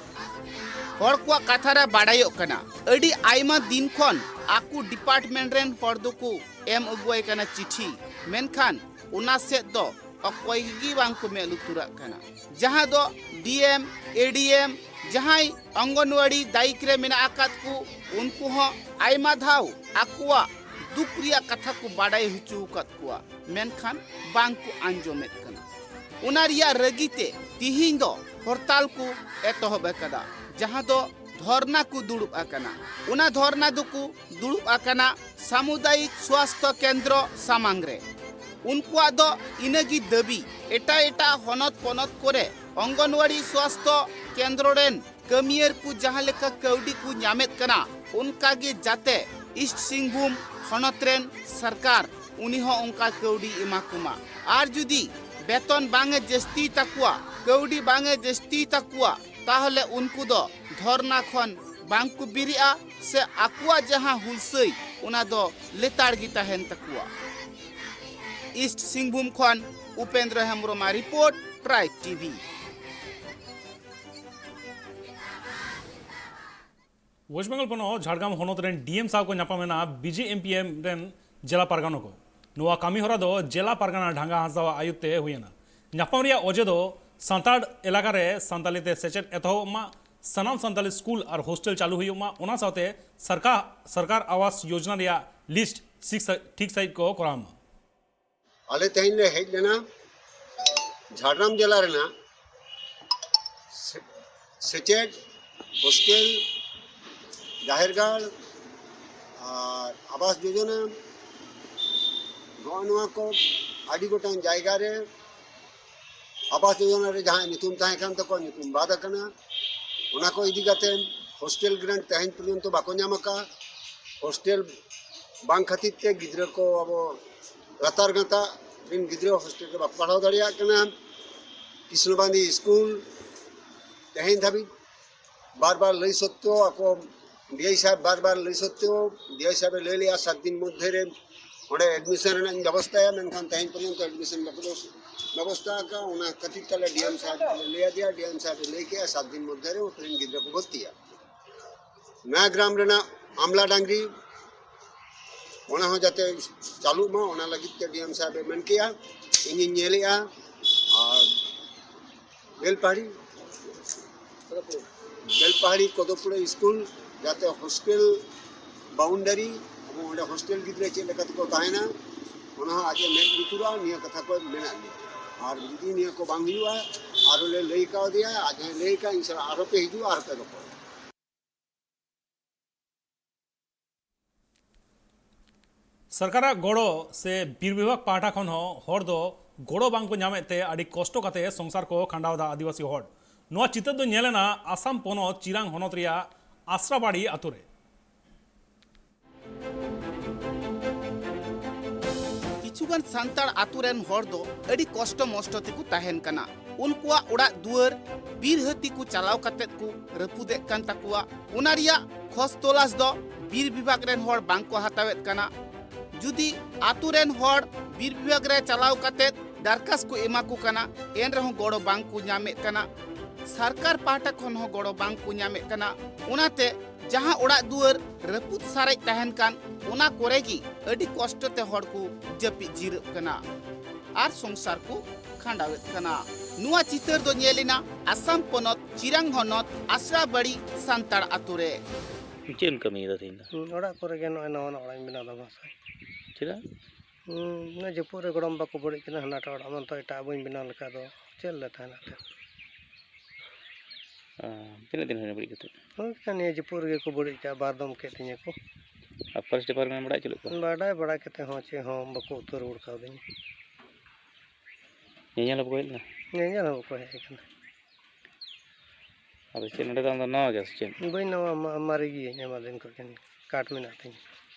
ᱦᱚᱲ ᱠᱚᱣᱟᱜ ᱠᱟᱛᱷᱟ ᱨᱮ ᱵᱟᱰᱟᱭᱚᱜ ᱠᱟᱱᱟ, ᱟᱹᱰᱤ ᱟᱭᱢᱟ ᱫᱤᱱ ᱠᱷᱚᱱ ᱟᱠᱚ ᱰᱤᱯᱟᱨᱴᱢᱮᱱᱴ ᱨᱮᱱ ᱦᱚᱲ ᱫᱚᱠᱚ ᱮᱢ ᱟᱹᱜᱩᱣᱟᱭ ᱠᱟᱱᱟ ᱪᱤᱴᱷᱤ, ᱢᱮᱱᱠᱷᱟᱱ ᱚᱱᱟ ᱥᱮᱫ ᱫᱚ ᱚᱠᱚᱭ ᱜᱮ ᱵᱟᱝ ᱠᱚ ᱢᱮᱫ ᱞᱩᱛᱩᱨᱟᱜ ᱠᱟᱱᱟ᱾ ᱡᱟᱦᱟᱸ ᱫᱚ ᱰᱤ ᱮᱢ, ᱮ ᱰᱤ ᱮᱢ, ᱡᱟᱦᱟᱸᱭ ᱚᱝᱜᱚᱱᱣᱟᱲᱤ ᱫᱟᱭᱤᱠ ᱨᱮ ᱢᱮᱱᱟᱜ ᱟᱠᱟᱫ ᱠᱚ, ᱩᱱᱠᱩ ᱦᱚᱸ ᱟᱭᱢᱟ ᱫᱷᱟᱣ ᱟᱠᱚᱣᱟᱜ ᱫᱩᱠ ᱨᱮᱭᱟᱜ ᱠᱟᱛᱷᱟ ᱠᱚ ᱵᱟᱰᱟᱭ ᱦᱚᱪᱚ ᱟᱠᱟᱫ ᱠᱚᱣᱟ, ᱢᱮᱱᱠᱷᱟᱱ ᱵᱟᱝ ᱠᱚ ᱟᱸᱡᱚᱢᱮᱫ ᱠᱟᱱᱟ᱾ ᱚᱱᱟ ᱨᱮᱭᱟᱜ ᱨᱟᱹᱜᱤ ᱛᱮ ᱛᱤᱦᱤᱧ ᱫᱚ ᱦᱚᱨᱛᱟᱞ ᱠᱚ ᱮᱛᱚᱦᱚᱵ ᱟᱠᱟᱫᱟ, ᱡᱟᱦᱟᱸ ᱫᱚ ᱫᱷᱚᱨᱱᱟ ᱠᱚ ᱫᱩᱲᱩᱵ ᱟᱠᱟᱱᱟ᱾ ᱚᱱᱟ ᱫᱷᱚᱨᱱᱟ ᱫᱚᱠᱚ ᱫᱩᱲᱩᱵ ᱟᱠᱟᱱᱟ ᱥᱟᱢᱩᱫᱟᱭᱤᱠ ᱥᱣᱟᱥᱛᱷᱚ ᱠᱮᱱᱫᱨᱚ ᱥᱟᱢᱟᱝ ᱨᱮ᱾ ᱩᱱᱠᱩᱣᱟᱜ ᱫᱚ ᱤᱱᱟᱹᱜᱮ ᱫᱟᱹᱵᱤ, ᱮᱴᱟᱜ ᱮᱴᱟᱜ ᱦᱚᱱᱚᱛ ᱯᱚᱱᱚᱛ ᱠᱚᱨᱮ ᱚᱝᱜᱚᱱᱣᱟᱲᱤ ᱥᱣᱟᱥᱛᱷᱚ ᱠᱮᱱᱫᱨᱚ ᱨᱮᱱ ᱠᱟᱹᱢᱤᱭᱟᱹᱨ ᱠᱚ ᱡᱟᱦᱟᱸ ᱞᱮᱠᱟ ᱠᱟᱹᱣᱰᱤ ᱠᱚ ᱧᱟᱢᱮᱫ ᱠᱟᱱᱟ, ᱚᱱᱠᱟ ᱜᱮ ᱡᱟᱛᱮ ᱤᱥᱴ ᱥᱤᱝᱵᱷᱩᱢ ᱦᱚᱱᱚᱛ ᱨᱮᱱ ᱥᱚᱨᱠᱟᱨ ᱩᱱᱤ ᱦᱚᱸ ᱚᱱᱠᱟ ᱠᱟᱹᱣᱰᱤ ᱮᱢᱟ ᱠᱚᱢᱟ᱾ ᱟᱨ ᱡᱩᱫᱤ ᱵᱮᱛᱚᱱ ᱵᱟᱝ ᱮ ᱡᱟᱹᱥᱛᱤ ᱛᱟᱠᱚᱣᱟ, ᱠᱟᱹᱣᱰᱤ ᱵᱟᱝ ᱮ ᱡᱟᱹᱥᱛᱤ ᱛᱟᱠᱚᱣᱟ, ᱛᱟᱦᱚᱞᱮ ᱩᱱᱠᱩ ᱫᱚ ᱫᱷᱚᱨᱱᱟ ᱠᱷᱚᱱ ᱵᱟᱝ ᱠᱚ ᱵᱮᱨᱮᱫᱼᱟ ᱥᱮ ᱟᱠᱚᱣᱟᱜ ᱡᱟᱦᱟᱸ ᱦᱩᱞᱥᱟᱹᱭ, ᱚᱱᱟ ᱫᱚ ᱞᱮᱛᱟᱲ ᱜᱮ ᱛᱟᱦᱮᱱ ᱛᱟᱠᱚᱣᱟ᱾ ᱤᱥᱴ ᱥᱤᱝᱵᱷᱩᱢ ᱠᱷᱚᱱ ᱩᱯᱮᱱᱫᱨᱚ ᱦᱮᱢᱵᱨᱚᱢᱟᱜ ᱨᱤᱯᱳᱨᱴ, ᱴᱨᱟᱭᱤᱵᱽ ᱴᱤ ᱵᱷᱤ᱾ ᱳᱭᱮᱥᱴ ᱵᱮᱝᱜᱚᱞ ᱯᱚᱱᱚᱛ ᱡᱷᱟᱲᱜᱨᱟᱢ ᱦᱚᱱᱚᱛ ᱨᱮᱱ ᱰᱤ ᱮᱢ ᱥᱟᱶ ᱠᱚ ᱧᱟᱯᱟᱢ ᱮᱱᱟ B J M P M ᱨᱮᱱ ᱡᱮᱞᱟ ᱯᱟᱨᱜᱟᱱᱟ ᱠᱚ᱾ ᱱᱚᱣᱟ ᱠᱟᱹᱢᱤ ᱦᱚᱨᱟ ᱫᱚ ᱡᱮᱞᱟ ᱯᱟᱨᱜᱟᱱᱟ ᱰᱷᱟᱸᱜᱟ ᱦᱟᱸᱥᱫᱟᱣᱟᱜ ᱟᱭᱩᱨ ᱛᱮ ᱦᱩᱭᱮᱱᱟ᱾ ᱧᱟᱯᱟᱢ ᱨᱮᱭᱟᱜ ᱚᱡᱮ ᱫᱚ ᱥᱟᱱᱛᱟᱲ ᱮᱞᱟᱠᱟ ᱨᱮ ᱥᱟᱱᱛᱟᱞᱤ ᱛᱮ ᱥᱮᱪᱮᱫ ᱮᱛᱚᱦᱚᱵ ᱢᱟ, ᱥᱟᱱᱟᱢ ᱥᱟᱱᱛᱟᱞᱤ ᱥᱠᱩᱞ ᱟᱨ ᱦᱳᱥᱴᱮᱞ ᱪᱟᱹᱞᱩ ᱦᱩᱭᱩᱜ ᱢᱟ, ᱚᱱᱟ ᱥᱟᱶᱛᱮ ᱥᱚᱨᱠᱟᱨ, ᱥᱚᱨᱠᱟᱨ ᱟᱣᱟᱥ ᱭᱳᱡᱱᱟ ᱨᱮᱭᱟᱜ ᱞᱤᱥᱴ ᱴᱷᱤᱠ ᱥᱟ-, ᱴᱷᱤᱠ ᱥᱟᱺᱦᱤᱡ ᱠᱚ ᱠᱚᱨᱟᱣ ᱢᱟ᱾ ᱟᱞᱮ ᱛᱮᱦᱮᱧ ᱞᱮ ᱦᱮᱡ ᱞᱮᱱᱟ ᱡᱷᱟᱲᱜᱨᱟᱢ ᱡᱮᱞᱟ ᱨᱮᱱᱟᱜ ᱥᱮ-, ᱥᱮᱪᱮᱫ, ᱦᱳᱥᱴᱮᱞ, ᱡᱟᱦᱮᱨ ᱜᱟᱲ ᱟᱨ ᱟᱵᱟᱥ ᱡᱳᱡᱚᱱᱟ, ᱱᱚᱜᱼᱚ ᱱᱚᱣᱟ ᱠᱚ ᱟᱹᱰᱤ ᱜᱚᱴᱟᱝ ᱡᱟᱭᱜᱟ ᱨᱮ ᱟᱵᱟᱥ ᱡᱳᱡᱚᱱᱟ ᱨᱮ ᱡᱟᱦᱟᱸᱭᱟᱜ ᱧᱩᱛᱩᱢ ᱛᱟᱦᱮᱸ ᱠᱟᱱ ᱛᱟᱠᱚᱣᱟ, ᱧᱩᱛᱩᱢ ᱵᱟᱫ ᱟᱠᱟᱱᱟ᱾ ᱚᱱᱟ ᱠᱚ ᱤᱫᱤ ᱠᱟᱛᱮ ᱦᱳᱥᱴᱮᱞ ᱜᱨᱟᱱᱴ ᱛᱮᱦᱮᱧ ᱯᱚᱨᱡᱚᱱᱛᱚ ᱵᱟᱠᱚ ᱧᱟᱢ ᱟᱠᱟᱫᱼᱟ᱾ ᱦᱳᱥᱴᱮᱞ ᱵᱟᱝ ᱠᱷᱟᱹᱛᱤᱨ ᱛᱮ ᱜᱤᱫᱽᱨᱟᱹ ᱠᱚ, ᱟᱵᱚ ᱞᱟᱛᱟᱨ ᱜᱟᱛᱟᱠ ᱨᱮᱱ ᱜᱤᱫᱽᱨᱟᱹ ᱦᱳᱥᱴᱮᱞ ᱨᱮ ᱵᱟᱠᱚ ᱯᱟᱲᱦᱟᱣ ᱫᱟᱲᱮᱭᱟᱜ ᱠᱟᱱᱟ᱾ ᱠᱨᱤᱥᱱᱚᱵᱟᱸᱫᱤ ᱥᱠᱩᱞ ᱛᱮᱦᱮᱧ ᱫᱷᱟᱹᱵᱤᱡ ᱵᱟᱨ ᱵᱟᱨ ᱞᱟᱹᱭ ᱥᱚᱛᱛᱮᱣ, ᱟᱠᱚ ᱰᱤ ᱟᱭ ᱥᱟᱦᱮᱵᱽ ᱵᱟᱨ ᱵᱟᱨ ᱞᱟᱹᱭ ᱥᱚᱛᱛᱮᱣ, ᱰᱤ ᱟᱭ ᱥᱟᱦᱮᱵᱽ ᱮ ᱞᱟᱹᱭ ᱞᱮᱜᱼᱟ ᱥᱟᱛ ᱫᱤᱱ ᱢᱚᱫᱽᱫᱷᱮ ᱨᱮ ᱚᱸᱰᱮ ᱮᱰᱢᱤᱥᱚᱱ ᱨᱮᱱᱟᱜ ᱤᱧ ᱵᱮᱵᱚᱥᱛᱷᱟᱭᱟ, ᱢᱮᱱᱠᱷᱟᱱ ᱛᱮᱦᱮᱧ ᱯᱚᱨᱡᱚᱱᱛᱚ ᱮᱰᱢᱤᱥᱚᱱ ᱵᱟᱠᱚ ᱵᱮᱵᱚᱥ-, ᱵᱮᱵᱚᱥᱛᱷᱟ ᱟᱠᱟᱫᱼᱟ᱾ ᱚᱱᱟ ᱠᱷᱟᱹᱛᱤᱨ ᱛᱮ ᱟᱞᱮ ᱰᱤ ᱮᱢ ᱥᱟᱦᱮᱵᱽ ᱞᱮ ᱞᱟᱹᱭ ᱟᱫᱮᱭᱟ, ᱰᱤ ᱮᱢ ᱥᱟᱦᱮᱵᱽ ᱮ ᱞᱟᱹᱭ ᱠᱮᱜᱼᱟ ᱥᱟᱛ ᱫᱤᱱ ᱢᱚᱫᱽᱫᱷᱮ ᱨᱮ ᱩᱱᱠᱩ ᱨᱮᱱ ᱜᱤᱫᱽᱨᱟᱹ ᱠᱚ ᱵᱷᱚᱨᱛᱤᱭᱟ᱾ ᱱᱚᱭᱟᱜᱨᱟᱢ ᱨᱮᱱᱟᱜ ᱟᱢᱞᱟ ᱰᱟᱝᱨᱤ ᱚᱱᱟ ᱦᱚᱸ ᱡᱟᱛᱮ ᱪᱟᱹᱞᱩᱜ ᱢᱟ, ᱚᱱᱟ ᱞᱟᱹᱜᱤᱫ ᱛᱮ ᱰᱤ ᱮᱢ ᱥᱟᱦᱮᱵ ᱮ ᱢᱮᱱ ᱠᱮᱜᱼᱟ, ᱤᱧᱤᱧ ᱧᱮᱞᱮᱜᱼᱟ᱾ ᱟᱨ ᱵᱮᱞᱯᱟᱦᱟᱲᱤ, ᱵᱮᱞᱯᱟᱦᱟᱲᱤ ᱠᱚᱫᱚᱯᱩᱲᱟ ᱥᱠᱩᱞ ᱡᱟᱛᱮ ᱦᱳᱥᱴᱮᱞ ᱵᱟᱣᱩᱱᱰᱟᱨᱤ ᱮᱵᱚᱝ ᱚᱸᱰᱮ ᱦᱳᱥᱴᱮᱞ ᱜᱤᱫᱽᱨᱟᱹ ᱪᱮᱫ ᱞᱮᱠᱟ ᱛᱮᱠᱚ ᱛᱟᱦᱮᱱᱟ, ᱚᱱᱟ ᱦᱚᱸ ᱟᱡ ᱮ ᱢᱮᱫ ᱞᱩᱛᱩᱨᱟ, ᱱᱤᱭᱟᱹ ᱠᱟᱛᱷᱟ ᱠᱚ ᱢᱮᱱᱟᱜ ᱜᱮᱭᱟ᱾ ᱟᱨ ᱡᱩᱫᱤ ᱱᱤᱭᱟᱹ ᱠᱚ ᱵᱟᱝ ᱦᱩᱭᱩᱜᱼᱟ, ᱟᱨᱚ ᱞᱮ ᱞᱟᱹᱭ ᱠᱟᱣᱫᱮᱭᱟ, ᱟᱡ ᱦᱚᱸᱭ ᱞᱟᱹᱭ ᱠᱟᱜᱼᱟ, ᱤᱧ ᱥᱟᱞᱟᱜ ᱟᱨᱦᱚᱸ ᱯᱮ ᱦᱤᱡᱩᱜᱼᱟ, ᱟᱨᱦᱚᱸ ᱯᱮ ᱨᱚᱯᱚᱲᱟ᱾ ᱥᱚᱨᱠᱟᱨᱟᱜ ᱜᱚᱲᱚ ᱥᱮ ᱵᱤᱨ ᱵᱤᱵᱷᱟᱜᱽ ᱯᱟᱦᱴᱟ ᱠᱷᱚᱱ ᱦᱚᱸ ᱦᱚᱲ ᱫᱚ ᱜᱚᱲᱚ ᱵᱟᱝ ᱠᱚ ᱧᱟᱢᱮᱫ ᱛᱮ ᱟᱹᱰᱤ ᱠᱚᱥᱴᱚ ᱠᱟᱛᱮ ᱥᱚᱝᱥᱟᱨ ᱠᱚ ᱠᱷᱟᱸᱰᱟᱣ ᱮᱫᱟ ᱟᱹᱫᱤᱵᱟᱹᱥᱤ ᱦᱚᱲ᱾ ᱱᱚᱣᱟ ᱪᱤᱛᱟᱹᱨ ᱫᱚ ᱧᱮᱞ ᱮᱱᱟ ᱟᱥᱟᱢ ᱯᱚᱱᱚᱛ ᱪᱤᱨᱟᱝ ᱦᱚᱱᱚᱛ ᱨᱮᱭᱟᱜ ᱟᱥᱨᱟᱵᱟᱲᱤ ᱟᱛᱳ ᱨᱮ᱾ ᱠᱤᱪᱷᱩᱜᱟᱱ ᱥᱟᱱᱛᱟᱲ ᱟᱛᱳ ᱨᱮᱱ ᱦᱚᱲ ᱫᱚ ᱟᱹᱰᱤ ᱠᱚᱥᱴᱚ ᱢᱚᱥᱴᱚ ᱛᱮᱠᱚ ᱛᱟᱦᱮᱱ ᱠᱟᱱᱟ᱾ ᱩᱱᱠᱩᱣᱟᱜ ᱚᱲᱟᱜ ᱫᱩᱣᱟᱹᱨ ᱵᱤᱨ ᱦᱟᱹᱛᱤ ᱠᱚ ᱪᱟᱞᱟᱣ ᱠᱟᱛᱮᱫ ᱠᱚ ᱨᱟᱹᱯᱩᱫᱮᱫ ᱠᱟᱱ ᱛᱟᱠᱚᱣᱟ᱾ ᱚᱱᱟ ᱨᱮᱭᱟᱜ ᱠᱷᱚᱡᱽ ᱛᱚᱞᱟᱥ ᱫᱚ ᱵᱤᱨ ᱵᱤᱵᱷᱟᱜᱽ ᱨᱮᱱ ᱦᱚᱲ ᱵᱟᱝ ᱠᱚ ᱦᱟᱛᱟᱣᱮᱫ ᱠᱟᱱᱟ᱾ ᱡᱩᱫᱤ ᱟᱛᱳ ᱨᱮᱱ ᱦᱚᱲ ᱵᱤᱨ ᱵᱤᱵᱷᱟᱜᱽ ᱨᱮ ᱪᱟᱞᱟᱣ ᱠᱟᱛᱮᱫ ᱫᱟᱨᱠᱟᱥ ᱠᱚ ᱮᱢᱟ ᱠᱚ ᱠᱟᱱᱟ, ᱮᱱ ᱨᱮᱦᱚᱸ ᱜᱚᱲᱚ ᱵᱟᱝ ᱠᱚ ᱧᱟᱢᱮᱫ ᱠᱟᱱᱟ᱾ ᱥᱚᱨᱠᱟᱨ ᱯᱟᱦᱴᱟ ᱠᱷᱚᱱ ᱦᱚᱸ ᱜᱚᱲᱚ ᱵᱟᱝ ᱠᱚ ᱧᱟᱢᱮᱫ ᱠᱟᱱᱟ᱾ ᱚᱱᱟᱛᱮ ᱡᱟᱦᱟᱸ ᱚᱲᱟᱜ ᱫᱩᱣᱟᱹᱨ ᱨᱟᱹᱯᱩᱫ ᱥᱟᱨᱮᱡ ᱛᱟᱦᱮᱱ ᱠᱟᱱ, ᱚᱱᱟ ᱠᱚᱨᱮ ᱜᱮ ᱟᱹᱰᱤ ᱠᱚᱥᱴᱚ ᱛᱮ ᱦᱚᱲ ᱠᱚ ᱡᱟᱹᱯᱤᱫ ᱡᱤᱨᱟᱹᱜ ᱠᱟᱱᱟ ᱟᱨ ᱥᱚᱝᱥᱟᱨ ᱠᱚ ᱠᱷᱟᱸᱰᱟᱣᱮᱫ ᱠᱟᱱᱟ᱾ ᱱᱚᱣᱟ ᱪᱤᱛᱟᱹᱨ ᱫᱚ ᱧᱮᱞ ᱮᱱᱟ ᱟᱥᱟᱢ ᱯᱚᱱᱚᱛ ᱪᱤᱨᱟᱝ ᱦᱚᱱᱚᱛ ᱟᱥᱨᱟᱵᱟᱲᱤ ᱥᱟᱱᱛᱟᱲ ᱟᱛᱳ ᱨᱮ᱾ ᱪᱮᱫ ᱮᱢ ᱠᱟᱹᱢᱤᱭᱮᱫᱟ ᱛᱮᱦᱮᱧ ᱫᱚ? ᱦᱩᱸ, ᱚᱲᱟᱜ ᱠᱚᱨᱮ ᱜᱮ ᱱᱚᱜᱼᱚᱭ ᱱᱟᱣᱟᱱᱟᱜ ᱚᱲᱟᱜ ᱤᱧ ᱵᱮᱱᱟᱣ ᱮᱫᱟ ᱢᱟᱥᱮ᱾ ᱪᱮᱫᱟᱜ? ᱦᱩᱸ, ᱚᱱᱟ ᱡᱟᱹᱯᱩᱫ ᱨᱮ ᱜᱚᱲᱚᱢ ᱵᱟᱠᱚ ᱵᱟᱹᱲᱤᱡ ᱠᱟᱱᱟ, ᱦᱟᱱᱟᱴᱟᱜ ᱚᱲᱟᱜ ᱢᱟ ᱱᱤᱛᱚᱜ ᱮᱴᱟᱜ ᱟᱜ ᱵᱟᱹᱧ ᱵᱮᱱᱟᱣ ᱞᱮᱠᱷᱟᱡ ᱫᱚ ᱪᱮᱫ ᱞᱮ ᱛᱟᱦᱮᱱᱟ ᱮᱱᱛᱮᱫ? ᱚ, ᱛᱤᱱᱟᱹᱜ ᱫᱤᱱ ᱦᱩᱭᱱᱟ ᱵᱟᱹᱲᱤᱡ ᱠᱟᱛᱮ? ᱦᱩᱭ ᱠᱟᱱᱟ, ᱱᱤᱭᱟᱹ ᱡᱟᱹᱯᱩᱫ ᱨᱮᱜᱮ ᱠᱚ ᱵᱟᱹᱲᱤᱡ ᱠᱟᱜᱼᱟ, ᱵᱟᱨ ᱫᱚᱢ ᱠᱮᱫ ᱛᱤᱧᱟᱹ ᱠᱚ᱾ ᱟᱨ ᱯᱷᱚᱨᱮᱥᱴ ᱰᱤᱯᱟᱨᱴᱢᱮᱱᱴ ᱵᱟᱲᱟᱭ ᱦᱚᱪᱚ ᱞᱮᱫ ᱠᱚᱣᱟ? ᱵᱟᱰᱟᱭ ᱵᱟᱲᱟ ᱠᱟᱛᱮ ᱦᱚᱸ ᱪᱮᱫ ᱦᱚᱸ ᱵᱟᱠᱚ ᱩᱛᱟᱹᱨ ᱨᱩᱣᱟᱹᱲ ᱠᱟᱣᱫᱤᱧᱟ᱾ ᱧᱮᱧᱮᱞ ᱦᱚᱸ ᱵᱟᱠᱚ ᱦᱮᱡ ᱞᱮᱱᱟ? ᱧᱮᱧᱮᱞ ᱦᱚᱸ ᱵᱟᱠᱚ ᱦᱮᱡ ᱟᱠᱟᱱᱟ᱾ ᱟᱫᱚ ᱪᱮᱫ ᱱᱚᱰᱮ ᱫᱚ ᱟᱢ ᱫᱚ ᱱᱟᱣᱟ ᱜᱮᱭᱟ ᱥᱮ ᱪᱮᱫ? ᱵᱟᱹᱧ ᱱᱟᱣᱟ, ᱢᱟ-, ᱢᱟᱨᱮ ᱜᱤᱭᱟᱹᱧ, ᱟᱭᱢᱟ ᱫᱤᱱ ᱠᱷᱚᱱ ᱜᱮ ᱠᱟᱨᱰ ᱢᱮᱱᱟᱜ ᱛᱤᱧᱟ,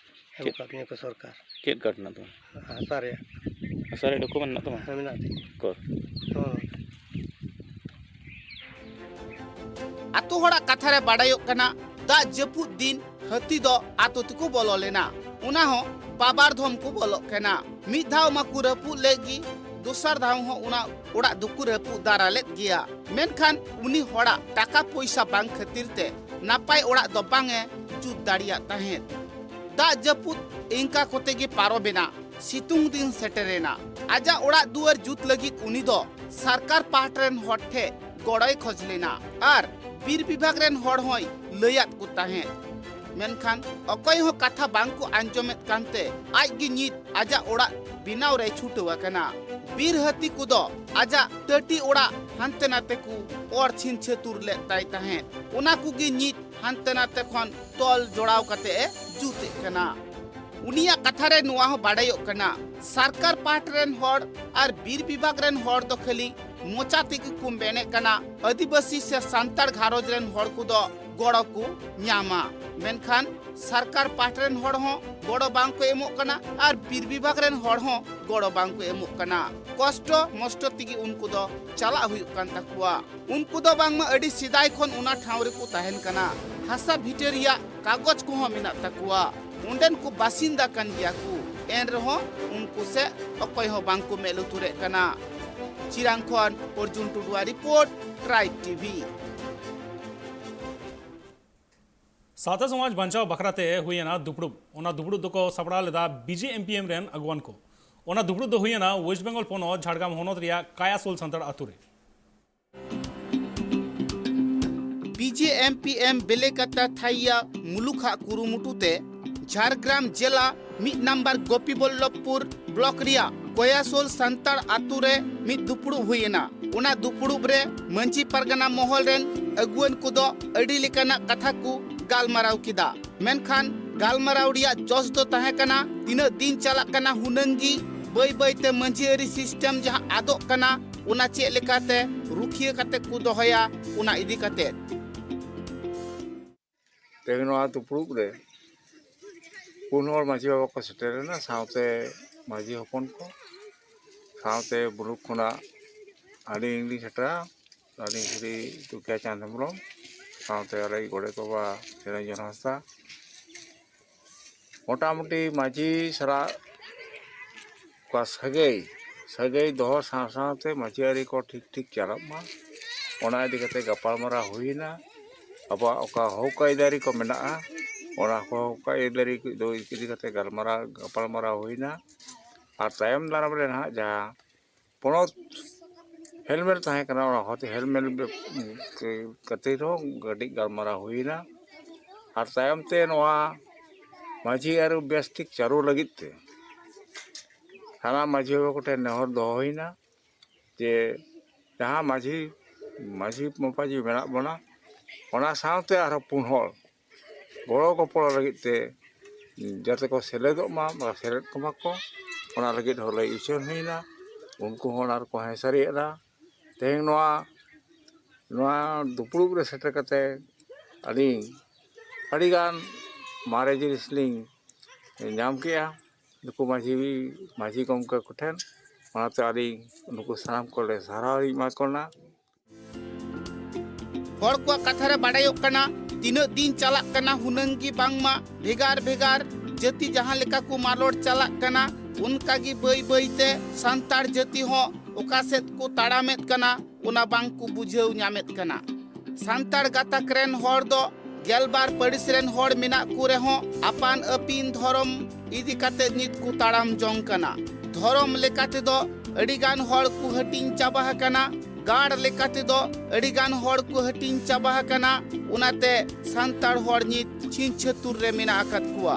ᱮᱢ ᱪᱮᱫ? ᱟᱠᱟᱫ ᱛᱤᱧᱟᱹ ᱠᱚ ᱥᱚᱨᱠᱟᱨ᱾ ᱪᱮᱫ ᱠᱟᱨᱰ ᱢᱮᱱᱟᱜ ᱛᱟᱢᱟ? ᱦᱟᱥᱟ ᱨᱮᱭᱟᱜ᱾ ᱦᱟᱥᱟ ᱨᱮᱭᱟᱜ ᱰᱚᱠᱩᱢᱮᱱᱴ ᱢᱮᱱᱟᱜ ᱛᱟᱢᱟ? ᱦᱮᱸ, ᱢᱮᱱᱟᱜ ᱛᱤᱧᱟ᱾ ᱚᱠᱚᱨ? ᱱᱚᱜᱼᱚ ᱱᱚᱰᱮ᱾ ᱟᱛᱳ ᱦᱚᱲᱟᱜ ᱠᱟᱛᱷᱟ ᱨᱮ ᱵᱟᱰᱟᱭᱚᱜ ᱠᱟᱱᱟ, ᱫᱟᱜ ᱡᱟᱹᱯᱩᱫ ᱫᱤᱱ ᱦᱟᱹᱛᱤ ᱫᱚ ᱟᱛᱳ ᱛᱮᱠᱚ ᱵᱚᱞᱚ ᱞᱮᱱᱟ᱾ ᱚᱱᱟ ᱦᱚᱸ ᱵᱟᱵᱟᱨ ᱫᱷᱚᱢ ᱠᱚ ᱵᱚᱞᱚᱜ ᱠᱟᱱᱟ᱾ ᱢᱤᱫ ᱫᱷᱟᱣ ᱢᱟᱠᱚ ᱨᱟᱹᱯᱩᱫ ᱞᱮᱫ ᱜᱮ, ᱫᱚᱥᱟᱨ ᱫᱷᱟᱣ ᱦᱚᱸ ᱚᱱᱟ ᱚᱲᱟᱜ ᱫᱚᱠᱚ ᱨᱟᱹᱯᱩᱫ ᱫᱟᱨᱟ ᱞᱮᱫ ᱜᱮᱭᱟ᱾ ᱢᱮᱱᱠᱷᱟᱱ ᱩᱱᱤ ᱦᱚᱲᱟᱜ ᱴᱟᱠᱟ ᱯᱚᱭᱥᱟ ᱵᱟᱝ ᱠᱷᱟᱹᱛᱤᱨ ᱛᱮ ᱱᱟᱯᱟᱭ ᱚᱲᱟᱜ ᱫᱚ ᱵᱟᱝ ᱮ ᱡᱩᱛ ᱫᱟᱲᱮᱭᱟᱜ ᱛᱟᱦᱮᱸᱫ᱾ ᱫᱟᱜ ᱡᱟᱹᱯᱩᱫ ᱤᱱᱠᱟ ᱠᱚᱛᱮ ᱜᱮ ᱯᱟᱨᱚᱢᱮᱱᱟ᱾ ᱥᱤᱛᱩᱝ ᱫᱤᱱ ᱥᱮᱴᱮᱨᱮᱱᱟ᱾ ᱟᱡᱟᱜ ᱚᱲᱟᱜ ᱫᱩᱣᱟᱹᱨ ᱡᱩᱛ ᱞᱟᱹᱜᱤᱫ ᱩᱱᱤ ᱫᱚ ᱥᱚᱨᱠᱟᱨ ᱯᱟᱦᱴᱟ ᱨᱮᱱ ᱦᱚᱲ ᱴᱷᱮᱱ ᱜᱚᱲᱚᱭ ᱠᱷᱚᱡᱽ ᱞᱮᱱᱟ ᱟᱨ ᱵᱤᱨ ᱵᱤᱵᱷᱟᱜᱽ ᱨᱮᱱ ᱦᱚᱲ ᱦᱚᱸᱭ ᱞᱟᱹᱭᱟᱫ ᱠᱚ ᱛᱟᱦᱮᱸᱫ᱾ ᱢᱮᱱᱠᱷᱟᱱ ᱚᱠᱚᱭ ᱦᱚᱸ ᱠᱟᱛᱷᱟ ᱵᱟᱝ ᱠᱚ ᱟᱸᱡᱚᱢᱮᱫ ᱠᱟᱱᱛᱮ ᱟᱡ ᱜᱮ ᱱᱤᱛ ᱟᱡᱟᱜ ᱚᱲᱟᱜ ᱵᱮᱱᱟᱣ ᱨᱮᱭ ᱪᱷᱩᱴᱟᱹᱣ ᱟᱠᱟᱱᱟ᱾ ᱵᱤᱨ ᱦᱟᱹᱛᱤ ᱠᱚᱫᱚ ᱟᱡᱟᱜ ᱴᱟᱹᱴᱤ ᱚᱲᱟᱜ ᱦᱟᱱᱛᱮ ᱱᱟᱛᱮ ᱠᱚ ᱚᱨ ᱪᱷᱤᱱ ᱪᱷᱟᱹᱛᱩᱨ ᱞᱮᱫ ᱛᱟᱭ ᱛᱟᱦᱮᱸᱫ᱾ ᱚᱱᱟ ᱠᱚᱜᱮ ᱱᱤᱛ ᱦᱟᱱᱛᱮ ᱱᱟᱛᱮ ᱠᱷᱚᱱ ᱛᱚᱞ ᱡᱚᱲᱟᱣ ᱠᱟᱛᱮ ᱮ ᱡᱩᱛᱮᱫ ᱠᱟᱱᱟ᱾ ᱩᱱᱤᱭᱟᱜ ᱠᱟᱛᱷᱟ ᱨᱮ ᱱᱚᱣᱟ ᱦᱚᱸ ᱵᱟᱰᱟᱭᱚᱜ ᱠᱟᱱᱟ, ᱥᱚᱨᱠᱟᱨ ᱯᱟᱦᱴᱟ ᱨᱮᱱ ᱦᱚᱲ ᱟᱨ ᱵᱤᱨ ᱵᱤᱵᱷᱟᱜᱽ ᱨᱮᱱ ᱦᱚᱲ ᱫᱚ ᱠᱷᱟᱹᱞᱤ ᱢᱚᱪᱟ ᱛᱮᱜᱮ ᱠᱚ ᱢᱮᱱᱮᱫ ᱠᱟᱱᱟ, ᱟᱹᱫᱤᱵᱟᱹᱥᱤ ᱥᱮ ᱥᱟᱱᱛᱟᱲ ᱜᱷᱟᱨᱚᱸᱡᱽ ᱨᱮᱱ ᱦᱚᱲ ᱠᱚᱫᱚ ᱜᱚᱲᱚ ᱠᱚ ᱧᱟᱢᱟ᱾ ᱢᱮᱱᱠᱷᱟᱱ ᱥᱚᱨᱠᱟᱨ ᱯᱟᱦᱴᱟ ᱨᱮᱱ ᱦᱚᱲ ᱦᱚᱸ ᱜᱚᱲᱚ ᱵᱟᱝ ᱠᱚ ᱮᱢᱚᱜ ᱠᱟᱱᱟ ᱟᱨ ᱵᱤᱨ ᱵᱤᱵᱷᱟᱜᱽ ᱨᱮᱱ ᱦᱚᱲ ᱦᱚᱸ ᱜᱚᱲᱚ ᱵᱟᱝ ᱠᱚ ᱮᱢᱚᱜ ᱠᱟᱱᱟ᱾ ᱠᱚᱥᱴᱚ ᱢᱚᱥᱴᱚ ᱛᱮᱜᱮ ᱩᱱᱠᱩ ᱫᱚ ᱪᱟᱞᱟᱜ ᱦᱩᱭᱩᱜ ᱠᱟᱱ ᱛᱟᱠᱚᱣᱟ᱾ ᱩᱱᱠᱩ ᱫᱚ ᱵᱟᱝᱢᱟ ᱟᱹᱰᱤ ᱥᱮᱫᱟᱭ ᱠᱷᱚᱱ ᱚᱱᱟ ᱴᱷᱟᱶ ᱨᱮᱠᱚ ᱛᱟᱦᱮᱱ ᱠᱟᱱᱟ᱾ ᱦᱟᱥᱟ ᱵᱷᱤᱴᱟᱹ ᱨᱮᱭᱟᱜ ᱠᱟᱜᱚᱡᱽ ᱠᱚᱦᱚᱸ ᱢᱮᱱᱟᱜ ᱛᱟᱠᱚᱣᱟ᱾ ᱚᱸᱰᱮᱱ ᱠᱚ ᱵᱟᱥᱤᱱᱫᱟ ᱠᱟᱱ ᱜᱮᱭᱟ ᱠᱚ᱾ ᱮᱱ ᱨᱮᱦᱚᱸ ᱩᱱᱠᱩ ᱥᱮᱫ ᱚᱠᱚᱭ ᱦᱚᱸ ᱵᱟᱝ ᱠᱚ ᱢᱮᱫ ᱞᱩᱛᱩᱨᱮᱫ ᱠᱟᱱᱟ᱾ ᱪᱤᱨᱟᱝ ᱠᱷᱚᱱ ᱚᱨᱡᱩᱱ ᱴᱩᱰᱩᱣᱟᱜ ᱨᱤᱯᱳᱨᱴ, ᱴᱨᱟᱭᱤᱵᱽ ᱴᱤᱵᱷᱤ᱾ ᱥᱟᱶᱛᱟ ᱥᱚᱢᱟᱡᱽ ᱵᱟᱧᱪᱟᱣ ᱵᱟᱠᱷᱨᱟ ᱛᱮ ᱦᱩᱭᱮᱱᱟ ᱫᱩᱯᱲᱩᱵ᱾ ᱚᱱᱟ ᱫᱩᱯᱲᱩᱵ ᱫᱚᱠᱚ ᱥᱟᱯᱲᱟᱣ ᱞᱮᱫᱟ B J M P M ᱨᱮᱱ ᱟᱹᱜᱩᱣᱟᱹᱱ ᱠᱚ᱾ ᱚᱱᱟ ᱫᱩᱯᱲᱩᱵ ᱫᱚ ᱦᱩᱭᱮᱱᱟ ᱳᱭᱮᱥᱴ ᱵᱮᱝᱜᱚᱞ ᱯᱚᱱᱚᱛ ᱡᱷᱟᱲᱜᱨᱟᱢ ᱦᱚᱱᱚᱛ ᱨᱮᱭᱟᱜ ᱠᱟᱭᱟᱥᱳᱞ ᱥᱟᱱᱛᱟᱲ ᱟᱛᱳ ᱨᱮ᱾ B J M P M ᱵᱮᱞᱮᱠᱟᱛᱟ ᱛᱷᱟᱭᱭᱟ ᱢᱩᱞᱩᱠ ᱟᱜ ᱠᱩᱨᱩᱢᱩᱴᱩ ᱛᱮ ᱡᱷᱟᱲᱜᱨᱟᱢ ᱡᱮᱞᱟ ᱢᱤᱫ ᱱᱟᱢᱵᱟᱨ ᱜᱳᱯᱤᱵᱚᱞᱞᱚᱵᱷᱯᱩᱨ ᱵᱞᱚᱠ ᱨᱮᱭᱟᱜ ᱠᱚᱭᱟᱥᱳᱞ ᱥᱟᱱᱛᱟᱲ ᱟᱛᱳ ᱨᱮ ᱢᱤᱫ ᱫᱩᱯᱲᱩᱵ ᱦᱩᱭ ᱮᱱᱟ᱾ ᱚᱱᱟ ᱫᱩᱯᱲᱩᱵ ᱨᱮ ᱢᱟᱹᱡᱷᱤ ᱯᱟᱨᱜᱟᱱᱟ ᱢᱚᱦᱚᱞ ᱨᱮᱱ ᱟᱹᱜᱩᱣᱟᱹᱱ ᱠᱚᱫᱚ ᱟᱹᱰᱤ ᱞᱮᱠᱟᱱᱟᱜ ᱠᱟᱛᱷᱟ ᱠᱚ ᱜᱟᱞᱢᱟᱨᱟᱣ ᱠᱮᱫᱟ᱾ ᱢᱮᱱᱠᱷᱟᱱ ᱜᱟᱞᱢᱟᱨᱟᱣ ᱨᱮᱭᱟᱜ ᱡᱚᱥ ᱫᱚ ᱛᱟᱦᱮᱸ ᱠᱟᱱᱟ, ᱛᱤᱱᱟᱹᱜ ᱫᱤᱱ ᱪᱟᱞᱟᱜ ᱠᱟᱱᱟ ᱦᱩᱱᱟᱹᱝ ᱜᱮ ᱵᱟᱹᱭ ᱵᱟᱹᱭ ᱛᱮ ᱢᱟᱹᱡᱷᱤ ᱟᱹᱨᱤ ᱥᱤᱥᱴᱮᱢ ᱡᱟᱦᱟᱸ ᱟᱫᱚᱜ ᱠᱟᱱᱟ, ᱚᱱᱟ ᱪᱮᱫ ᱞᱮᱠᱟᱛᱮ ᱨᱩᱠᱷᱤᱭᱟᱹ ᱠᱟᱛᱮ ᱠᱚ ᱫᱚᱦᱚᱭᱟ, ᱚᱱᱟ ᱤᱫᱤ ᱠᱟᱛᱮ᱾ ᱛᱮᱦᱮᱧ ᱱᱚᱣᱟ ᱫᱩᱯᱲᱩᱵ ᱨᱮ ᱯᱩᱱ ᱦᱚᱲ ᱢᱟᱹᱡᱷᱤ ᱵᱟᱵᱟ ᱠᱚ ᱥᱮᱴᱮᱨ ᱮᱱᱟ, ᱥᱟᱶᱛᱮ ᱢᱟᱹᱡᱷᱤ ᱦᱚᱯᱚᱱ ᱠᱚ, ᱥᱟᱶᱛᱮ ᱢᱩᱞᱩᱠ ᱠᱷᱚᱱᱟᱜ ᱟᱹᱞᱤᱧ ᱞᱤᱧ ᱥᱮᱴᱮᱨᱟ, ᱟᱹᱞᱤᱧ ᱥᱨᱤ ᱫᱩᱠᱷᱤᱭᱟ ᱪᱟᱸᱫᱽ ᱦᱮᱢᱵᱨᱚᱢ, ᱥᱟᱶᱛᱮ ᱟᱞᱮ ᱜᱚᱰᱮᱛ ᱵᱟᱵᱟ ᱱᱤᱨᱚᱧᱡᱚᱱ ᱦᱟᱸᱥᱫᱟ᱾ ᱢᱚᱴᱟᱢᱩᱴᱤ ᱢᱟᱹᱡᱷᱤ ᱥᱟᱞᱟᱜ ᱚᱠᱟ ᱥᱟᱹᱜᱟᱹᱭ, ᱥᱟᱹᱜᱟᱹᱭ ᱫᱚᱦᱚ ᱥᱟᱶ ᱥᱟᱶᱛᱮ ᱢᱟᱹᱡᱷᱤ ᱟᱹᱨᱤ ᱠᱚ ᱴᱷᱤᱠ ᱴᱷᱤᱠ ᱪᱟᱞᱟᱜ ᱢᱟ, ᱚᱱᱟ ᱤᱫᱤ ᱠᱟᱛᱮ ᱜᱟᱯᱟᱞᱢᱟᱨᱟᱣ ᱦᱩᱭᱮᱱᱟ᱾ ᱟᱵᱚᱣᱟᱜ ᱚᱠᱟ ᱦᱚᱠ ᱟᱹᱭᱫᱟᱹᱨᱤ ᱠᱚ ᱢᱮᱱᱟᱜᱼᱟ, ᱚᱱᱟ ᱠᱚ ᱚᱠᱟ ᱟᱹᱭᱫᱟᱹᱨᱤ ᱠᱚ ᱤᱫᱤ ᱠᱟᱛᱮ ᱜᱟᱞᱢᱟᱨᱟᱣ, ᱜᱟᱯᱟᱞᱢᱟᱨᱟᱣ ᱦᱩᱭᱱᱟ᱾ ᱟᱨ ᱛᱟᱭᱚᱢ ᱫᱟᱨᱟᱢ ᱨᱮ ᱱᱟᱦᱟᱜ ᱡᱟᱦᱟᱸ ᱯᱚᱱᱚᱛ ᱦᱮᱞᱢᱮᱞ ᱛᱟᱦᱮᱸ ᱠᱟᱱᱟ, ᱚᱱᱟ ᱦᱚᱛᱮ ᱦᱮᱞᱢᱮᱞ ᱠᱟᱛᱮ ᱨᱮᱦᱚᱸ ᱠᱟᱹᱴᱤᱡ ᱜᱟᱞᱢᱟᱨᱟᱣ ᱦᱩᱭᱱᱟ᱾ ᱟᱨ ᱛᱟᱭᱚᱢ ᱛᱮ ᱱᱚᱣᱟ ᱢᱟᱹᱡᱷᱤ ᱟᱹᱨᱩ ᱵᱮᱥ ᱴᱷᱤᱠ ᱪᱟᱹᱞᱩ ᱞᱟᱹᱜᱤᱫ ᱛᱮ ᱥᱟᱱᱟᱢ ᱢᱟᱹᱡᱷᱤ ᱵᱟᱵᱟ ᱠᱚᱴᱷᱮᱱ ᱱᱮᱦᱚᱨ ᱫᱚᱦᱚ ᱦᱩᱭᱱᱟ ᱡᱮ ᱡᱟᱦᱟᱸ ᱢᱟᱹᱡᱷᱤ, ᱢᱟᱹᱡᱷᱤ ᱢᱟᱯᱟᱡᱷᱤ ᱢᱮᱱᱟᱜ ᱵᱚᱱᱟ, ᱚᱱᱟ ᱥᱟᱶᱛᱮ ᱟᱨᱦᱚᱸ ᱯᱩᱱ ᱦᱚᱲ ᱜᱚᱲᱚ ᱜᱚᱯᱚᱲᱚ ᱞᱟᱹᱜᱤᱫ ᱛᱮ ᱡᱟᱛᱮ ᱠᱚ ᱥᱮᱞᱮᱫᱚᱜ ᱢᱟ, ᱵᱟ ᱥᱮᱞᱮᱫ ᱠᱚᱢᱟ ᱠᱚ, ᱚᱱᱟ ᱞᱟᱹᱜᱤᱫ ᱦᱚᱸ ᱞᱟᱹᱭ ᱩᱪᱷᱟᱹᱱ ᱦᱩᱭᱱᱟ᱾ ᱩᱱᱠᱩ ᱦᱚᱸ ᱚᱱᱟ ᱨᱮᱠᱚ ᱦᱮᱸ ᱥᱟᱹᱨᱤᱭᱟᱫᱟ᱾ ᱛᱮᱦᱮᱧ ᱱᱚᱣᱟ, ᱱᱚᱣᱟ ᱫᱩᱯᱲᱩᱵ ᱨᱮ ᱥᱮᱴᱮᱨ ᱠᱟᱛᱮ ᱟᱹᱞᱤᱧ ᱟᱹᱰᱤᱜᱟᱱ ᱢᱟᱨᱮ ᱡᱤᱱᱤᱥ ᱞᱤᱧ ᱧᱟᱢ ᱠᱮᱜᱼᱟ ᱱᱩᱠᱩ ᱢᱟᱹᱡᱷᱤ, ᱢᱟᱹᱡᱷᱤ ᱜᱚᱢᱠᱮ ᱠᱚᱴᱷᱮᱱ᱾ ᱚᱱᱟᱛᱮ ᱟᱹᱞᱤᱧ ᱱᱩᱠᱩ ᱥᱟᱱᱟᱢ ᱠᱚᱞᱮ ᱥᱟᱨᱦᱟᱣ ᱞᱤᱧ ᱮᱢᱟ ᱠᱚ ᱠᱟᱱᱟ᱾ ᱦᱚᱲ ᱠᱚᱣᱟᱜ ᱠᱟᱛᱷᱟ ᱨᱮ ᱵᱟᱰᱟᱭᱚᱜ ᱠᱟᱱᱟ, ᱛᱤᱱᱟᱹᱜ ᱫᱤᱱ ᱪᱟᱞᱟᱜ ᱠᱟᱱᱟ, ᱦᱩᱱᱟᱹᱝ ᱜᱮ ᱵᱟᱝᱢᱟ ᱵᱷᱮᱜᱟᱨ ᱵᱷᱮᱜᱟᱨ ᱡᱟᱹᱛᱤ ᱡᱟᱦᱟᱸ ᱞᱮᱠᱟ ᱠᱚ ᱢᱟᱞᱚᱴ ᱪᱟᱞᱟᱜ ᱠᱟᱱᱟ, ᱚᱱᱠᱟ ᱜᱮ ᱵᱟᱹᱭ ᱵᱟᱹᱭ ᱛᱮ ᱥᱟᱱᱛᱟᱲ ᱡᱟᱹᱛᱤ ᱦᱚᱸ ᱚᱠᱟ ᱥᱮᱫ ᱠᱚ ᱛᱟᱲᱟᱢᱮᱫ ᱠᱟᱱᱟ, ᱚᱱᱟ ᱵᱟᱝ ᱠᱚ ᱵᱩᱡᱷᱟᱹᱣ ᱧᱟᱢᱮᱫ ᱠᱟᱱᱟ᱾ ᱥᱟᱱᱛᱟᱲ ᱜᱟᱛᱟᱠ ᱨᱮᱱ ᱦᱚᱲ ᱫᱚ ᱜᱮᱞᱵᱟᱨ ᱯᱟᱹᱨᱤᱥ ᱨᱮᱱ ᱦᱚᱲ ᱢᱮᱱᱟᱜ ᱠᱚ ᱨᱮᱦᱚᱸ, ᱟᱯᱟᱱ ᱟᱹᱯᱤᱱ ᱫᱷᱚᱨᱚᱢ ᱤᱫᱤ ᱠᱟᱛᱮ ᱱᱤᱛ ᱠᱚ ᱛᱟᱲᱟᱢ ᱡᱚᱝ ᱠᱟᱱᱟ᱾ ᱫᱷᱚᱨᱚᱢ ᱞᱮᱠᱟ ᱛᱮᱫᱚ ᱟᱹᱰᱤᱜᱟᱱ ᱦᱚᱲ ᱠᱚ ᱦᱟᱹᱴᱤᱧ ᱪᱟᱵᱟ ᱟᱠᱟᱱᱟ, ᱜᱟᱲ ᱞᱮᱠᱟ ᱛᱮᱫᱚ ᱟᱹᱰᱤᱜᱟᱱ ᱦᱚᱲ ᱠᱚ ᱦᱟᱹᱴᱤᱧ ᱪᱟᱵᱟ ᱟᱠᱟᱱᱟ᱾ ᱚᱱᱟᱛᱮ ᱥᱟᱱᱛᱟᱲ ᱦᱚᱲ ᱱᱤᱛ ᱪᱷᱤᱝ ᱪᱷᱟᱹᱛᱩᱨ ᱨᱮ ᱢᱮᱱᱟᱜ ᱟᱠᱟᱫ ᱠᱚᱣᱟ᱾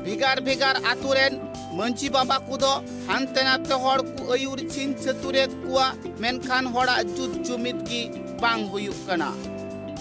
ᱵᱷᱮᱜᱟᱨ ᱵᱷᱮᱜᱟᱨ ᱟᱛᱳ ᱨᱮᱱ ᱢᱟᱹᱡᱷᱤ ᱵᱟᱵᱟ ᱠᱚᱫᱚ ᱦᱟᱱᱛᱮ ᱱᱟᱛᱮ ᱦᱚᱲ ᱠᱚ ᱟᱹᱭᱩᱨ ᱪᱷᱤᱝ ᱪᱷᱟᱹᱛᱩᱨᱮᱫ ᱠᱚᱣᱟ, ᱢᱮᱱᱠᱷᱟᱱ ᱦᱚᱲᱟᱜ ᱡᱩᱛ ᱡᱩᱢᱤᱫ ᱜᱮ ᱵᱟᱝ ᱦᱩᱭᱩᱜ ᱠᱟᱱᱟ᱾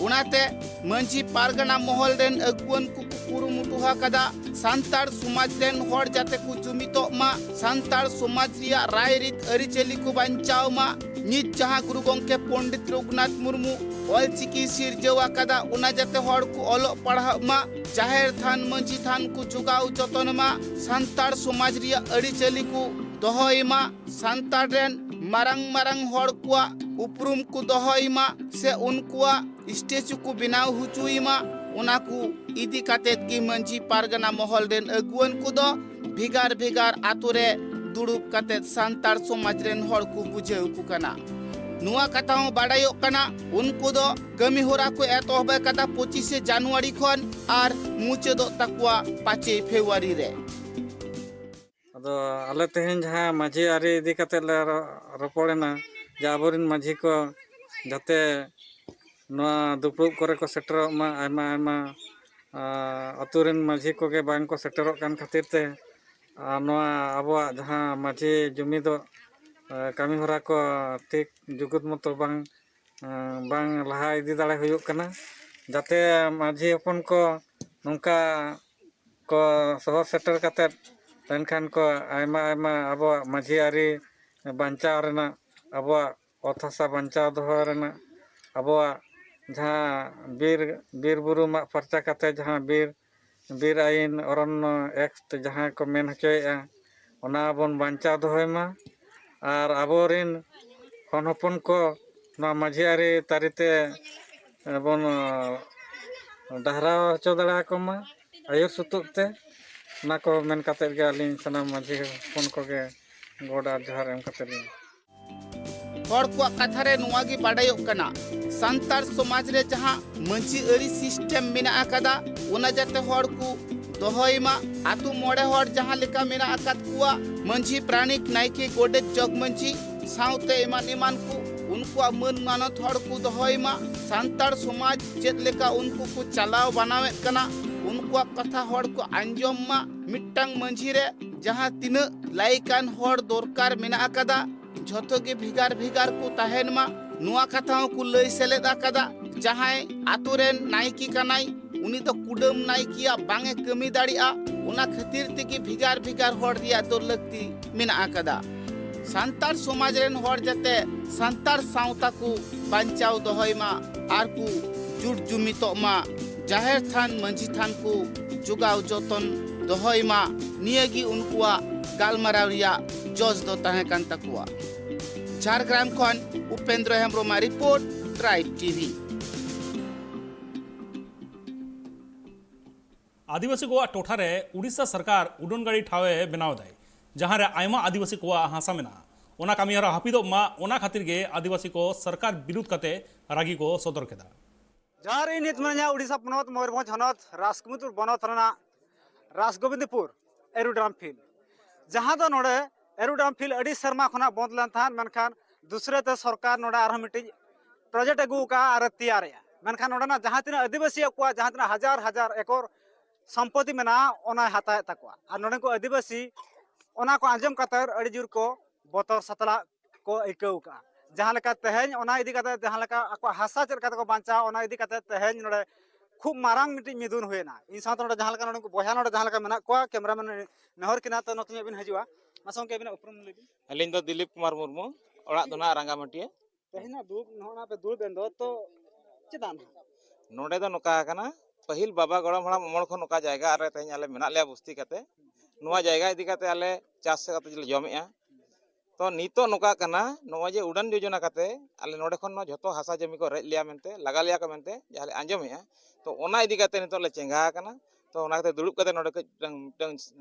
ᱚᱱᱟᱛᱮ ᱢᱟᱹᱡᱷᱤ ᱯᱟᱨᱜᱟᱱᱟ ᱢᱚᱦᱚᱞ ᱨᱮᱱ ᱟᱹᱜᱩᱣᱟᱹᱱ ᱠᱚᱠᱚ ᱠᱩᱨᱩᱢᱩᱴᱩ ᱟᱠᱟᱫᱟ, ᱥᱟᱱᱛᱟᱲ ᱥᱚᱢᱟᱡᱽ ᱨᱮᱱ ᱦᱚᱲ ᱡᱟᱛᱮ ᱠᱚ ᱡᱩᱢᱤᱫᱚᱜ ᱢᱟ, ᱥᱟᱱᱛᱟᱲ ᱥᱚᱢᱟᱡᱽ ᱨᱮᱭᱟᱜ ᱨᱟᱭᱨᱤᱛ ᱟᱹᱨᱤᱪᱟᱹᱞᱤ ᱠᱚ ᱵᱟᱧᱪᱟᱣ ᱢᱟ᱾ ᱱᱤᱛ ᱡᱟᱦᱟᱸ ᱜᱩᱨᱩ ᱜᱚᱢᱠᱮ ᱯᱚᱱᱰᱤᱛ ᱨᱚᱜᱷᱩᱱᱟᱛᱷ ᱢᱩᱨᱢᱩ ᱚᱞᱪᱤᱠᱤ ᱥᱤᱨᱡᱟᱹᱣ ᱟᱠᱟᱫᱟ, ᱚᱱᱟ ᱡᱟᱛᱮ ᱦᱚᱲ ᱠᱚ ᱚᱞᱚᱜ ᱯᱟᱲᱦᱟᱜ ᱢᱟ, ᱡᱟᱦᱮᱨ ᱛᱷᱟᱱ ᱢᱟᱹᱡᱷᱤ ᱛᱷᱟᱱ ᱠᱚ ᱡᱚᱜᱟᱣ ᱡᱚᱛᱚᱱ ᱢᱟ, ᱥᱟᱱᱛᱟᱲ ᱥᱚᱢᱟᱡᱽ ᱨᱮᱭᱟᱜ ᱟᱹᱨᱤᱪᱟᱹᱞᱤ ᱠᱚ ᱫᱚᱦᱚᱭ ᱢᱟ, ᱥᱟᱱᱛᱟᱲ ᱨᱮᱱ ᱢᱟᱨᱟᱝ ᱢᱟᱨᱟᱝ ᱦᱚᱲ ᱠᱚᱣᱟᱜ ᱩᱯᱨᱩᱢ ᱠᱚ ᱫᱚᱦᱚᱭ ᱢᱟ, ᱥᱮ ᱩᱱᱠᱩᱣᱟᱜ ᱥᱴᱮᱪᱩ ᱠᱚ ᱵᱮᱱᱟᱣ ᱦᱚᱪᱚᱭ ᱢᱟ᱾ ᱚᱱᱟ ᱠᱚ ᱤᱫᱤ ᱠᱟᱛᱮᱫ ᱜᱮ ᱢᱟᱹᱡᱷᱤ ᱯᱟᱨᱜᱟᱱᱟ ᱢᱚᱦᱚᱞ ᱨᱮᱱ ᱟᱹᱜᱩᱣᱟᱹᱱ ᱠᱚᱫᱚ ᱵᱷᱮᱜᱟᱨ ᱵᱷᱮᱜᱟᱨ ᱟᱛᱳ ᱨᱮ ᱫᱩᱲᱩᱵ ᱠᱟᱛᱮᱫ ᱥᱟᱱᱛᱟᱲ ᱥᱚᱢᱟᱡᱽ ᱨᱮᱱ ᱦᱚᱲ ᱠᱚ ᱵᱩᱡᱷᱟᱹᱣ ᱠᱚ ᱠᱟᱱᱟ᱾ ᱱᱚᱣᱟ ᱠᱟᱛᱷᱟ ᱦᱚᱸ ᱵᱟᱰᱟᱭᱚᱜ ᱠᱟᱱᱟ, ᱩᱱᱠᱩ ᱫᱚ ᱠᱟᱹᱢᱤ ᱦᱚᱨᱟ ᱠᱚ ᱮᱛᱚᱦᱚᱵ ᱟᱠᱟᱫᱟ ᱯᱚᱸᱪᱤᱥᱮ ᱡᱟᱱᱩᱣᱟᱨᱤ ᱠᱷᱚᱱ ᱟᱨ ᱢᱩᱪᱟᱹᱫᱚᱜ ᱛᱟᱠᱚᱣᱟ ᱯᱟᱸᱪᱮᱭ ᱯᱷᱮᱵᱽᱨᱩᱣᱟᱨᱤ ᱨᱮ᱾ ᱟᱫᱚ ᱟᱞᱮ ᱛᱮᱦᱮᱧ ᱡᱟᱦᱟᱸ ᱢᱟᱹᱡᱷᱤ ᱟᱹᱨᱤ ᱤᱫᱤ ᱠᱟᱛᱮᱫ ᱞᱮ ᱨᱚ-, ᱨᱚᱯᱚᱲᱮᱱᱟ, ᱡᱮ ᱟᱵᱚᱨᱮᱱ ᱢᱟᱹᱡᱷᱤ ᱠᱚ ᱡᱟᱛᱮ ᱱᱚᱣᱟ ᱫᱩᱯᱲᱩᱵ ᱠᱚᱨᱮ ᱠᱚ ᱥᱮᱴᱮᱨᱚᱜ ᱢᱟ, ᱟᱭᱢᱟ ᱟᱭᱢᱟ, ᱟᱸ, ᱟᱹᱛᱩ ᱨᱮᱱ ᱢᱟᱹᱡᱷᱤ ᱠᱚᱜᱮ ᱵᱟᱝ ᱠᱚ ᱥᱮᱴᱮᱨᱚᱜ ᱠᱟᱱ ᱠᱷᱟᱹᱛᱤᱨ ᱛᱮ, ᱟᱨ ᱱᱚᱣᱟ ᱟᱵᱚᱣᱟᱜ ᱡᱟᱦᱟᱸ ᱢᱟᱹᱡᱷᱤ ᱡᱩᱢᱤᱫᱚᱜ, ᱟᱸ, ᱠᱟᱹᱢᱤ ᱦᱚᱨᱟ ᱠᱚ ᱴᱷᱤᱠ ᱡᱩᱜᱩᱫ ᱢᱚᱛᱚ ᱵᱟᱝ, ᱟᱸ, ᱵᱟᱝ ᱞᱟᱦᱟ ᱤᱫᱤ ᱫᱟᱲᱮ ᱦᱩᱭᱩᱜ ᱠᱟᱱᱟ᱾ ᱡᱟᱛᱮ ᱢᱟᱹᱡᱷᱤ ᱦᱚᱯᱚᱱ ᱠᱚ ᱱᱚᱝᱠᱟ ᱠᱚ ᱥᱚᱦᱚᱨ ᱥᱮᱴᱮᱨ ᱠᱟᱛᱮᱫ ᱮᱱᱠᱷᱟᱱ ᱠᱚ ᱟᱭᱢᱟ ᱟᱭᱢᱟ ᱟᱵᱚᱣᱟᱜ ᱢᱟᱹᱡᱷᱤ ᱟᱹᱨᱤ ᱵᱟᱧᱪᱟᱣ ᱨᱮᱱᱟᱜ, ᱟᱵᱚᱣᱟᱜ ᱚᱛ ᱦᱟᱥᱟ ᱵᱟᱧᱪᱟᱣ ᱫᱚᱦᱚ ᱨᱮᱱᱟᱜ, ᱟᱵᱚᱣᱟᱜ ᱡᱟᱦᱟᱸ ᱵᱤᱨ, ᱵᱤᱨ ᱵᱩᱨᱩ ᱢᱟᱜ ᱯᱷᱟᱨᱪᱟ ᱠᱟᱛᱮ ᱡᱟᱦᱟᱸ ᱵᱤᱨ, ᱵᱤᱨ ᱟᱹᱭᱤᱱ, ᱚᱨᱚᱱᱱᱚ ᱮᱠᱴ ᱡᱟᱦᱟᱸ ᱠᱚ ᱢᱮᱱ ᱦᱚᱪᱚᱭᱮᱫᱼᱟ, ᱚᱱᱟ ᱵᱚᱱ ᱵᱟᱧᱪᱟᱣ ᱫᱚᱦᱚᱭ ᱢᱟ᱾ ᱟᱨ ᱟᱵᱚᱨᱮᱱ ᱦᱚᱱ ᱦᱚᱯᱚᱱ ᱠᱚ ᱱᱚᱣᱟ ᱢᱟᱹᱡᱷᱤ ᱟᱹᱨᱤ ᱛᱟᱹᱨᱤ ᱛᱮ ᱵᱚᱱ ᱰᱟᱦᱨᱟᱣ ᱦᱚᱪᱚ ᱫᱟᱲᱮᱭᱟᱠᱚ ᱢᱟ ᱟᱹᱭᱩᱨ ᱥᱩᱛᱩᱜ ᱛᱮ᱾ ᱚᱱᱟ ᱠᱚ ᱢᱮᱱ ᱠᱟᱛᱮᱫ ᱜᱮ ᱟᱹᱞᱤᱧ ᱥᱟᱱᱟᱢ ᱢᱟᱹᱡᱷᱤ ᱦᱚᱯᱚᱱ ᱠᱚᱜᱮ ᱜᱚᱰ ᱟᱨ ᱡᱚᱦᱟᱨ ᱮᱢ ᱠᱟᱛᱮ ᱞᱤᱧ ᱦᱚᱲ ᱠᱚᱣᱟᱜ ᱠᱟᱛᱷᱟ ᱨᱮ ᱱᱚᱣᱟ ᱜᱮ ᱵᱟᱰᱟᱭᱚᱜ ᱠᱟᱱᱟ, ᱥᱟᱱᱛᱟᱲ ᱥᱚᱢᱟᱡᱽ ᱨᱮ ᱡᱟᱦᱟᱸ ᱢᱟᱹᱡᱷᱤ ᱟᱹᱨᱤ ᱥᱤᱥᱴᱮᱢ ᱢᱮᱱᱟᱜ ᱟᱠᱟᱫᱟ, ᱚᱱᱟ ᱡᱟᱛᱮ ᱦᱚᱲ ᱠᱚ ᱫᱚᱦᱚᱭ ᱢᱟ᱾ ᱟᱛᱳ ᱢᱚᱬᱮ ᱦᱚᱲ ᱡᱟᱦᱟᱸ ᱞᱮᱠᱟ ᱢᱮᱱᱟᱜ ᱟᱠᱟᱫ ᱠᱚᱣᱟ, ᱢᱟᱹᱡᱷᱤ, ᱯᱟᱨᱟᱱᱤᱠ, ᱱᱟᱭᱠᱮ, ᱜᱚᱰᱮᱛ, ᱡᱚᱜᱽ ᱢᱟᱹᱡᱷᱤ ᱥᱟᱶᱛᱮ ᱮᱢᱟᱱ ᱮᱢᱟᱱ ᱠᱚ, ᱩᱱᱠᱩᱣᱟᱜ ᱢᱟᱹᱱ ᱢᱟᱱᱚᱛ ᱦᱚᱲ ᱠᱚ ᱫᱚᱦᱚᱭ ᱢᱟ᱾ ᱥᱟᱱᱛᱟᱲ ᱥᱚᱢᱟᱡᱽ ᱪᱮᱫ ᱞᱮᱠᱟ ᱩᱱᱠᱩ ᱠᱚ ᱪᱟᱞᱟᱣ ᱵᱟᱱᱟᱣᱮᱫ ᱠᱟᱱᱟ, ᱩᱱᱠᱩᱣᱟᱜ ᱠᱟᱛᱷᱟ ᱦᱚᱲ ᱠᱚ ᱟᱸᱡᱚᱢ ᱢᱟ᱾ ᱢᱤᱫᱴᱟᱝ ᱢᱟᱹᱡᱷᱤ ᱨᱮ ᱡᱟᱦᱟᱸ ᱛᱤᱱᱟᱹᱜ ᱞᱟᱹᱭᱠᱟᱱ ᱦᱚᱲ ᱫᱚᱨᱠᱟᱨ ᱢᱮᱱᱟᱜ ᱟᱠᱟᱫᱟ, ᱡᱷᱚᱛᱚ ᱜᱮ ᱵᱷᱮᱜᱟᱨ ᱵᱷᱮᱜᱟᱨ ᱠᱚ ᱛᱟᱦᱮᱱ ᱢᱟ, ᱱᱚᱣᱟ ᱠᱟᱛᱷᱟ ᱦᱚᱸᱠᱚ ᱞᱟᱹᱭ ᱥᱮᱞᱮᱫ ᱟᱠᱟᱫᱟ᱾ ᱡᱟᱦᱟᱸᱭ ᱟᱛᱳ ᱨᱮᱱ ᱱᱟᱭᱠᱮ ᱠᱟᱱᱟᱭ, ᱩᱱᱤ ᱫᱚ ᱠᱩᱰᱟᱹᱢ ᱱᱟᱭᱠᱮᱭᱟᱜ ᱵᱟᱝ ᱮ ᱠᱟᱹᱢᱤ ᱫᱟᱲᱮᱭᱟᱜᱼᱟ᱾ ᱚᱱᱟ ᱠᱷᱟᱹᱛᱤᱨ ᱛᱮᱜᱮ ᱵᱷᱮᱜᱟᱨ ᱵᱷᱮᱜᱟᱨ ᱦᱚᱲ ᱨᱮᱭᱟᱜ ᱫᱚ ᱞᱟᱹᱠᱛᱤ ᱢᱮᱱᱟᱜ ᱟᱠᱟᱫᱟ᱾ ᱥᱟᱱᱛᱟᱲ ᱥᱚᱢᱟᱡᱽ ᱨᱮᱱ ᱦᱚᱲ ᱡᱟᱛᱮ ᱥᱟᱱᱛᱟᱲ ᱥᱟᱶᱛᱟ ᱠᱚ ᱵᱟᱧᱪᱟᱣ ᱫᱚᱦᱚᱭ ᱢᱟ ᱟᱨ ᱠᱚ ᱡᱩᱴ ᱡᱩᱢᱤᱛᱚᱜ ᱢᱟ, ᱡᱟᱦᱮᱨ ᱛᱷᱟᱱ, ᱢᱟᱹᱡᱷᱤ ᱛᱷᱟᱱ ᱠᱚ ᱡᱚᱜᱟᱣ ᱡᱚᱛᱚᱱ ᱫᱚᱦᱚᱭ ᱢᱟ, ᱱᱤᱭᱟᱹ ᱜᱮ ᱩᱱᱠᱩᱣᱟᱜ ᱜᱟᱞᱢᱟᱨᱟᱣ ᱨᱮᱭᱟᱜ ᱡᱚᱥ ᱫᱚ ᱛᱟᱦᱮᱸ ᱠᱟᱱ ᱛᱟᱠᱚᱣᱟ᱾ ᱡᱷᱟᱲᱜᱨᱟᱢ ᱠᱷᱚᱱ ᱩᱯᱮᱱᱫᱨᱚ ᱦᱮᱢᱵᱨᱚᱢᱟᱜ ᱨᱤᱯᱳᱨᱴ, ᱴᱨᱟᱭᱤᱵᱽ ᱴᱤᱵᱷᱤ᱾ ᱟᱹᱫᱤᱵᱟᱹᱥᱤ ᱠᱚᱣᱟᱜ ᱴᱚᱴᱷᱟ ᱨᱮ ᱩᱰᱤᱥᱟ ᱥᱚᱨᱠᱟᱨ ᱩᱰᱟᱹᱱ ᱜᱟᱹᱰᱤ ᱴᱷᱟᱶ ᱮ ᱵᱮᱱᱟᱣ ᱮᱫᱟᱭ, ᱡᱟᱦᱟᱸ ᱨᱮ ᱟᱭᱢᱟ ᱟᱹᱫᱤᱵᱟᱹᱥᱤ ᱠᱚᱣᱟᱜ ᱦᱟᱥᱟ ᱢᱮᱱᱟᱜᱼᱟ᱾ ᱚᱱᱟ ᱠᱟᱹᱢᱤᱦᱚᱨᱟ ᱦᱟᱹᱯᱤᱫᱚᱜ ᱢᱟ, ᱚᱱᱟ ᱠᱷᱟᱹᱛᱤᱨ ᱜᱮ ᱟᱹᱫᱤᱵᱟᱹᱥᱤ ᱠᱚ ᱥᱚᱨᱠᱟᱨ ᱵᱤᱨᱩᱫᱷ ᱠᱟᱛᱮ ᱨᱟᱹᱜᱤ ᱠᱚ ᱥᱚᱫᱚᱨ ᱠᱮᱫᱟ᱾ ᱡᱚᱦᱟᱨ, ᱤᱧ ᱱᱤᱛ ᱢᱮᱱᱟᱧᱟ ᱩᱰᱤᱥᱟ ᱯᱚᱱᱚᱛ ᱢᱚᱭᱩᱨᱵᱷᱚᱸᱡᱽ ᱦᱚᱱᱚᱛ ᱨᱟᱡᱽᱠᱩᱢᱩᱨ ᱵᱚᱱᱚᱛ ᱨᱮᱱᱟᱜ ᱨᱟᱥᱜᱳᱵᱤᱱᱫᱯᱩᱨ ᱮᱨᱩᱰᱨᱟᱢ ᱯᱷᱤᱞᱰ, ᱡᱟᱦᱟᱸ ᱫᱚ ᱱᱚᱰᱮ ᱮᱨᱩᱰᱨᱟᱢ ᱯᱷᱤᱞᱰ ᱟᱹᱰᱤ ᱥᱮᱨᱢᱟ ᱠᱷᱚᱱᱟᱜ ᱵᱚᱱᱫ ᱞᱮᱱ ᱛᱟᱦᱮᱸᱫ, ᱢᱮᱱᱠᱷᱟᱱ ᱫᱩᱥᱨᱟᱹ ᱛᱮ ᱥᱚᱨᱠᱟᱨ ᱱᱚᱰᱮ ᱟᱨᱦᱚᱸ ᱢᱤᱫᱴᱤᱡ ᱯᱨᱚᱡᱮᱠᱴ ᱟᱹᱜᱩ ᱟᱠᱟᱫᱼᱟ ᱟᱨ ᱮ ᱛᱮᱭᱟᱨᱮᱜᱼᱟ᱾ ᱢᱮᱱᱠᱷᱟᱱ ᱱᱚᱰᱮᱱᱟᱜ ᱡᱟᱦᱟᱸ ᱛᱤᱱᱟᱹᱜ ᱟᱹᱫᱤᱵᱟᱹᱥᱤ ᱠᱚᱣᱟᱜ ᱡᱟᱦᱟᱸ ᱛᱤᱱᱟᱹᱜ ᱦᱟᱡᱟᱨ ᱦᱟᱡᱟᱨ ᱮᱠᱚᱨ ᱥᱚᱢᱯᱚᱛᱤ ᱢᱮᱱᱟᱜᱼᱟ, ᱚᱱᱟᱭ ᱦᱟᱛᱟᱣᱮᱫ ᱛᱟᱠᱚᱣᱟ᱾ ᱟᱨ ᱱᱚᱰᱮ ᱠᱚ ᱟᱹᱫᱤᱵᱟᱹᱥᱤ ᱚᱱᱟ ᱠᱚ ᱟᱸᱡᱚᱢ ᱠᱟᱛᱮ ᱟᱹᱰᱤ ᱡᱳᱨ ᱠᱚ ᱵᱚᱛᱚᱨ ᱥᱟᱛᱞᱟᱜ ᱠᱚ ᱟᱹᱭᱠᱟᱹᱣ ᱠᱟᱜᱼᱟ᱾ ᱡᱟᱦᱟᱸ ᱞᱮᱠᱟ ᱛᱮᱦᱮᱧ ᱚᱱᱟ ᱤᱫᱤ ᱠᱟᱛᱮ, ᱡᱟᱦᱟᱸ ᱞᱮᱠᱟ ᱟᱠᱚᱣᱟᱜ ᱦᱟᱥᱟ ᱪᱮᱫ ᱞᱮᱠᱟ ᱛᱮᱠᱚ ᱵᱟᱧᱪᱟᱣᱟ, ᱚᱱᱟ ᱤᱫᱤ ᱠᱟᱛᱮ ᱛᱮᱦᱮᱧ ᱱᱚᱰᱮ ᱠᱷᱩᱵ ᱢᱟᱨᱟᱝ ᱢᱤᱫᱴᱤᱡ ᱢᱤᱫᱩᱱ ᱦᱩᱭᱮᱱᱟ᱾ ᱤᱧ ᱥᱟᱶᱛᱮ ᱱᱚᱰᱮ ᱡᱟᱦᱟᱸ ᱞᱮᱠᱟ ᱱᱚᱰᱮ ᱠᱚ ᱵᱚᱭᱦᱟ ᱱᱚᱰᱮ ᱡᱟᱦᱟᱸ ᱞᱮᱠᱟ ᱢᱮᱱᱟᱜ ᱠᱚᱣᱟ, ᱠᱮᱢᱨᱟᱢᱮᱱ ᱱᱮᱦᱚᱨ ᱠᱤᱱᱟ ᱛᱚ ᱱᱚᱛᱮ ᱧᱚᱜ ᱵᱤᱱ ᱦᱤᱡᱩᱜᱼᱟ᱾ ᱢᱟᱥᱮ ᱜᱚᱢᱠᱮ ᱟᱹᱵᱤᱱᱟᱜ ᱩᱯᱨᱩᱢ ᱞᱟᱹᱭ ᱵᱤᱱ᱾ ᱟᱹᱞᱤᱧ ᱫᱚ ᱫᱤᱞᱤᱯ ᱠᱩᱢᱟᱨ ᱢᱩᱨᱢᱩ, ᱚᱲᱟᱜ ᱫᱚ ᱱᱟᱦᱟᱜ ᱨᱟᱸᱜᱟᱢᱟᱹᱴᱤᱭᱟᱹ᱾ ᱛᱮᱦᱮᱧᱟᱜ ᱫᱩᱲᱩᱵ, ᱱᱚᱜᱼᱚ ᱱᱟ ᱯᱮ ᱫᱩᱲᱩᱵ ᱮᱱ ᱫᱚ, ᱛᱚ ᱪᱮᱫᱟᱜ ᱱᱟᱦᱟᱜ? ᱱᱚᱰᱮ ᱫᱚ ᱱᱚᱝᱠᱟ ᱟᱠᱟᱱᱟ, ᱯᱟᱹᱦᱤᱞ ᱵᱟᱵᱟ ᱜᱚᱲᱚᱢ ᱦᱟᱲᱟᱢ ᱚᱢᱚᱞ ᱠᱷᱚᱱ ᱱᱚᱝᱠᱟ ᱡᱟᱭᱜᱟ ᱨᱮ ᱛᱮᱦᱮᱧ ᱟᱞᱮ ᱢᱮᱱᱟᱜ ᱞᱮᱭᱟ ᱵᱚᱥᱛᱤ ᱠᱟᱛᱮ᱾ ᱱᱚᱣᱟ ᱡᱟᱭᱜᱟ ᱤᱫᱤ ᱠᱟᱛᱮ ᱟᱞᱮ ᱪᱟᱥ ᱠᱟᱛᱮ ᱞᱮ ᱡᱚᱢᱮᱜᱼᱟ᱾ ᱛᱚ ᱱᱤᱛᱚᱜ ᱱᱚᱝᱠᱟ ᱠᱟᱱᱟ, ᱱᱚᱜᱼᱚᱭ ᱡᱮ ᱩᱰᱟᱹᱱ ᱡᱳᱡᱚᱱᱟ ᱠᱟᱛᱮ ᱟᱞᱮ ᱱᱚᱰᱮ ᱠᱷᱚᱱ ᱱᱚᱣᱟ ᱡᱷᱚᱛᱚ ᱦᱟᱥᱟ ᱡᱚᱢᱤ ᱠᱚ ᱨᱮᱡ ᱞᱮᱭᱟ ᱢᱮᱱᱛᱮ, ᱞᱟᱜᱟ ᱞᱮᱭᱟ ᱠᱚ ᱢᱮᱱᱛᱮ ᱡᱟᱦᱟᱸ ᱞᱮ ᱟᱸᱡᱚᱢᱮᱜᱼᱟ, ᱛᱚ ᱚᱱᱟ ᱤᱫᱤ ᱠᱟᱛᱮ ᱱᱤᱛᱚᱜ ᱞᱮ ᱪᱮᱸᱜᱷᱟ ᱟᱠᱟᱱᱟ᱾ ᱛᱚ ᱚᱱᱟ ᱠᱟᱛᱮ ᱫᱩᱲᱩᱵ ᱠᱟᱛᱮ ᱱᱚᱰᱮ ᱠᱟᱹᱡ ᱢᱤᱫᱴᱟᱝ, ᱢᱤᱫᱴᱟᱝ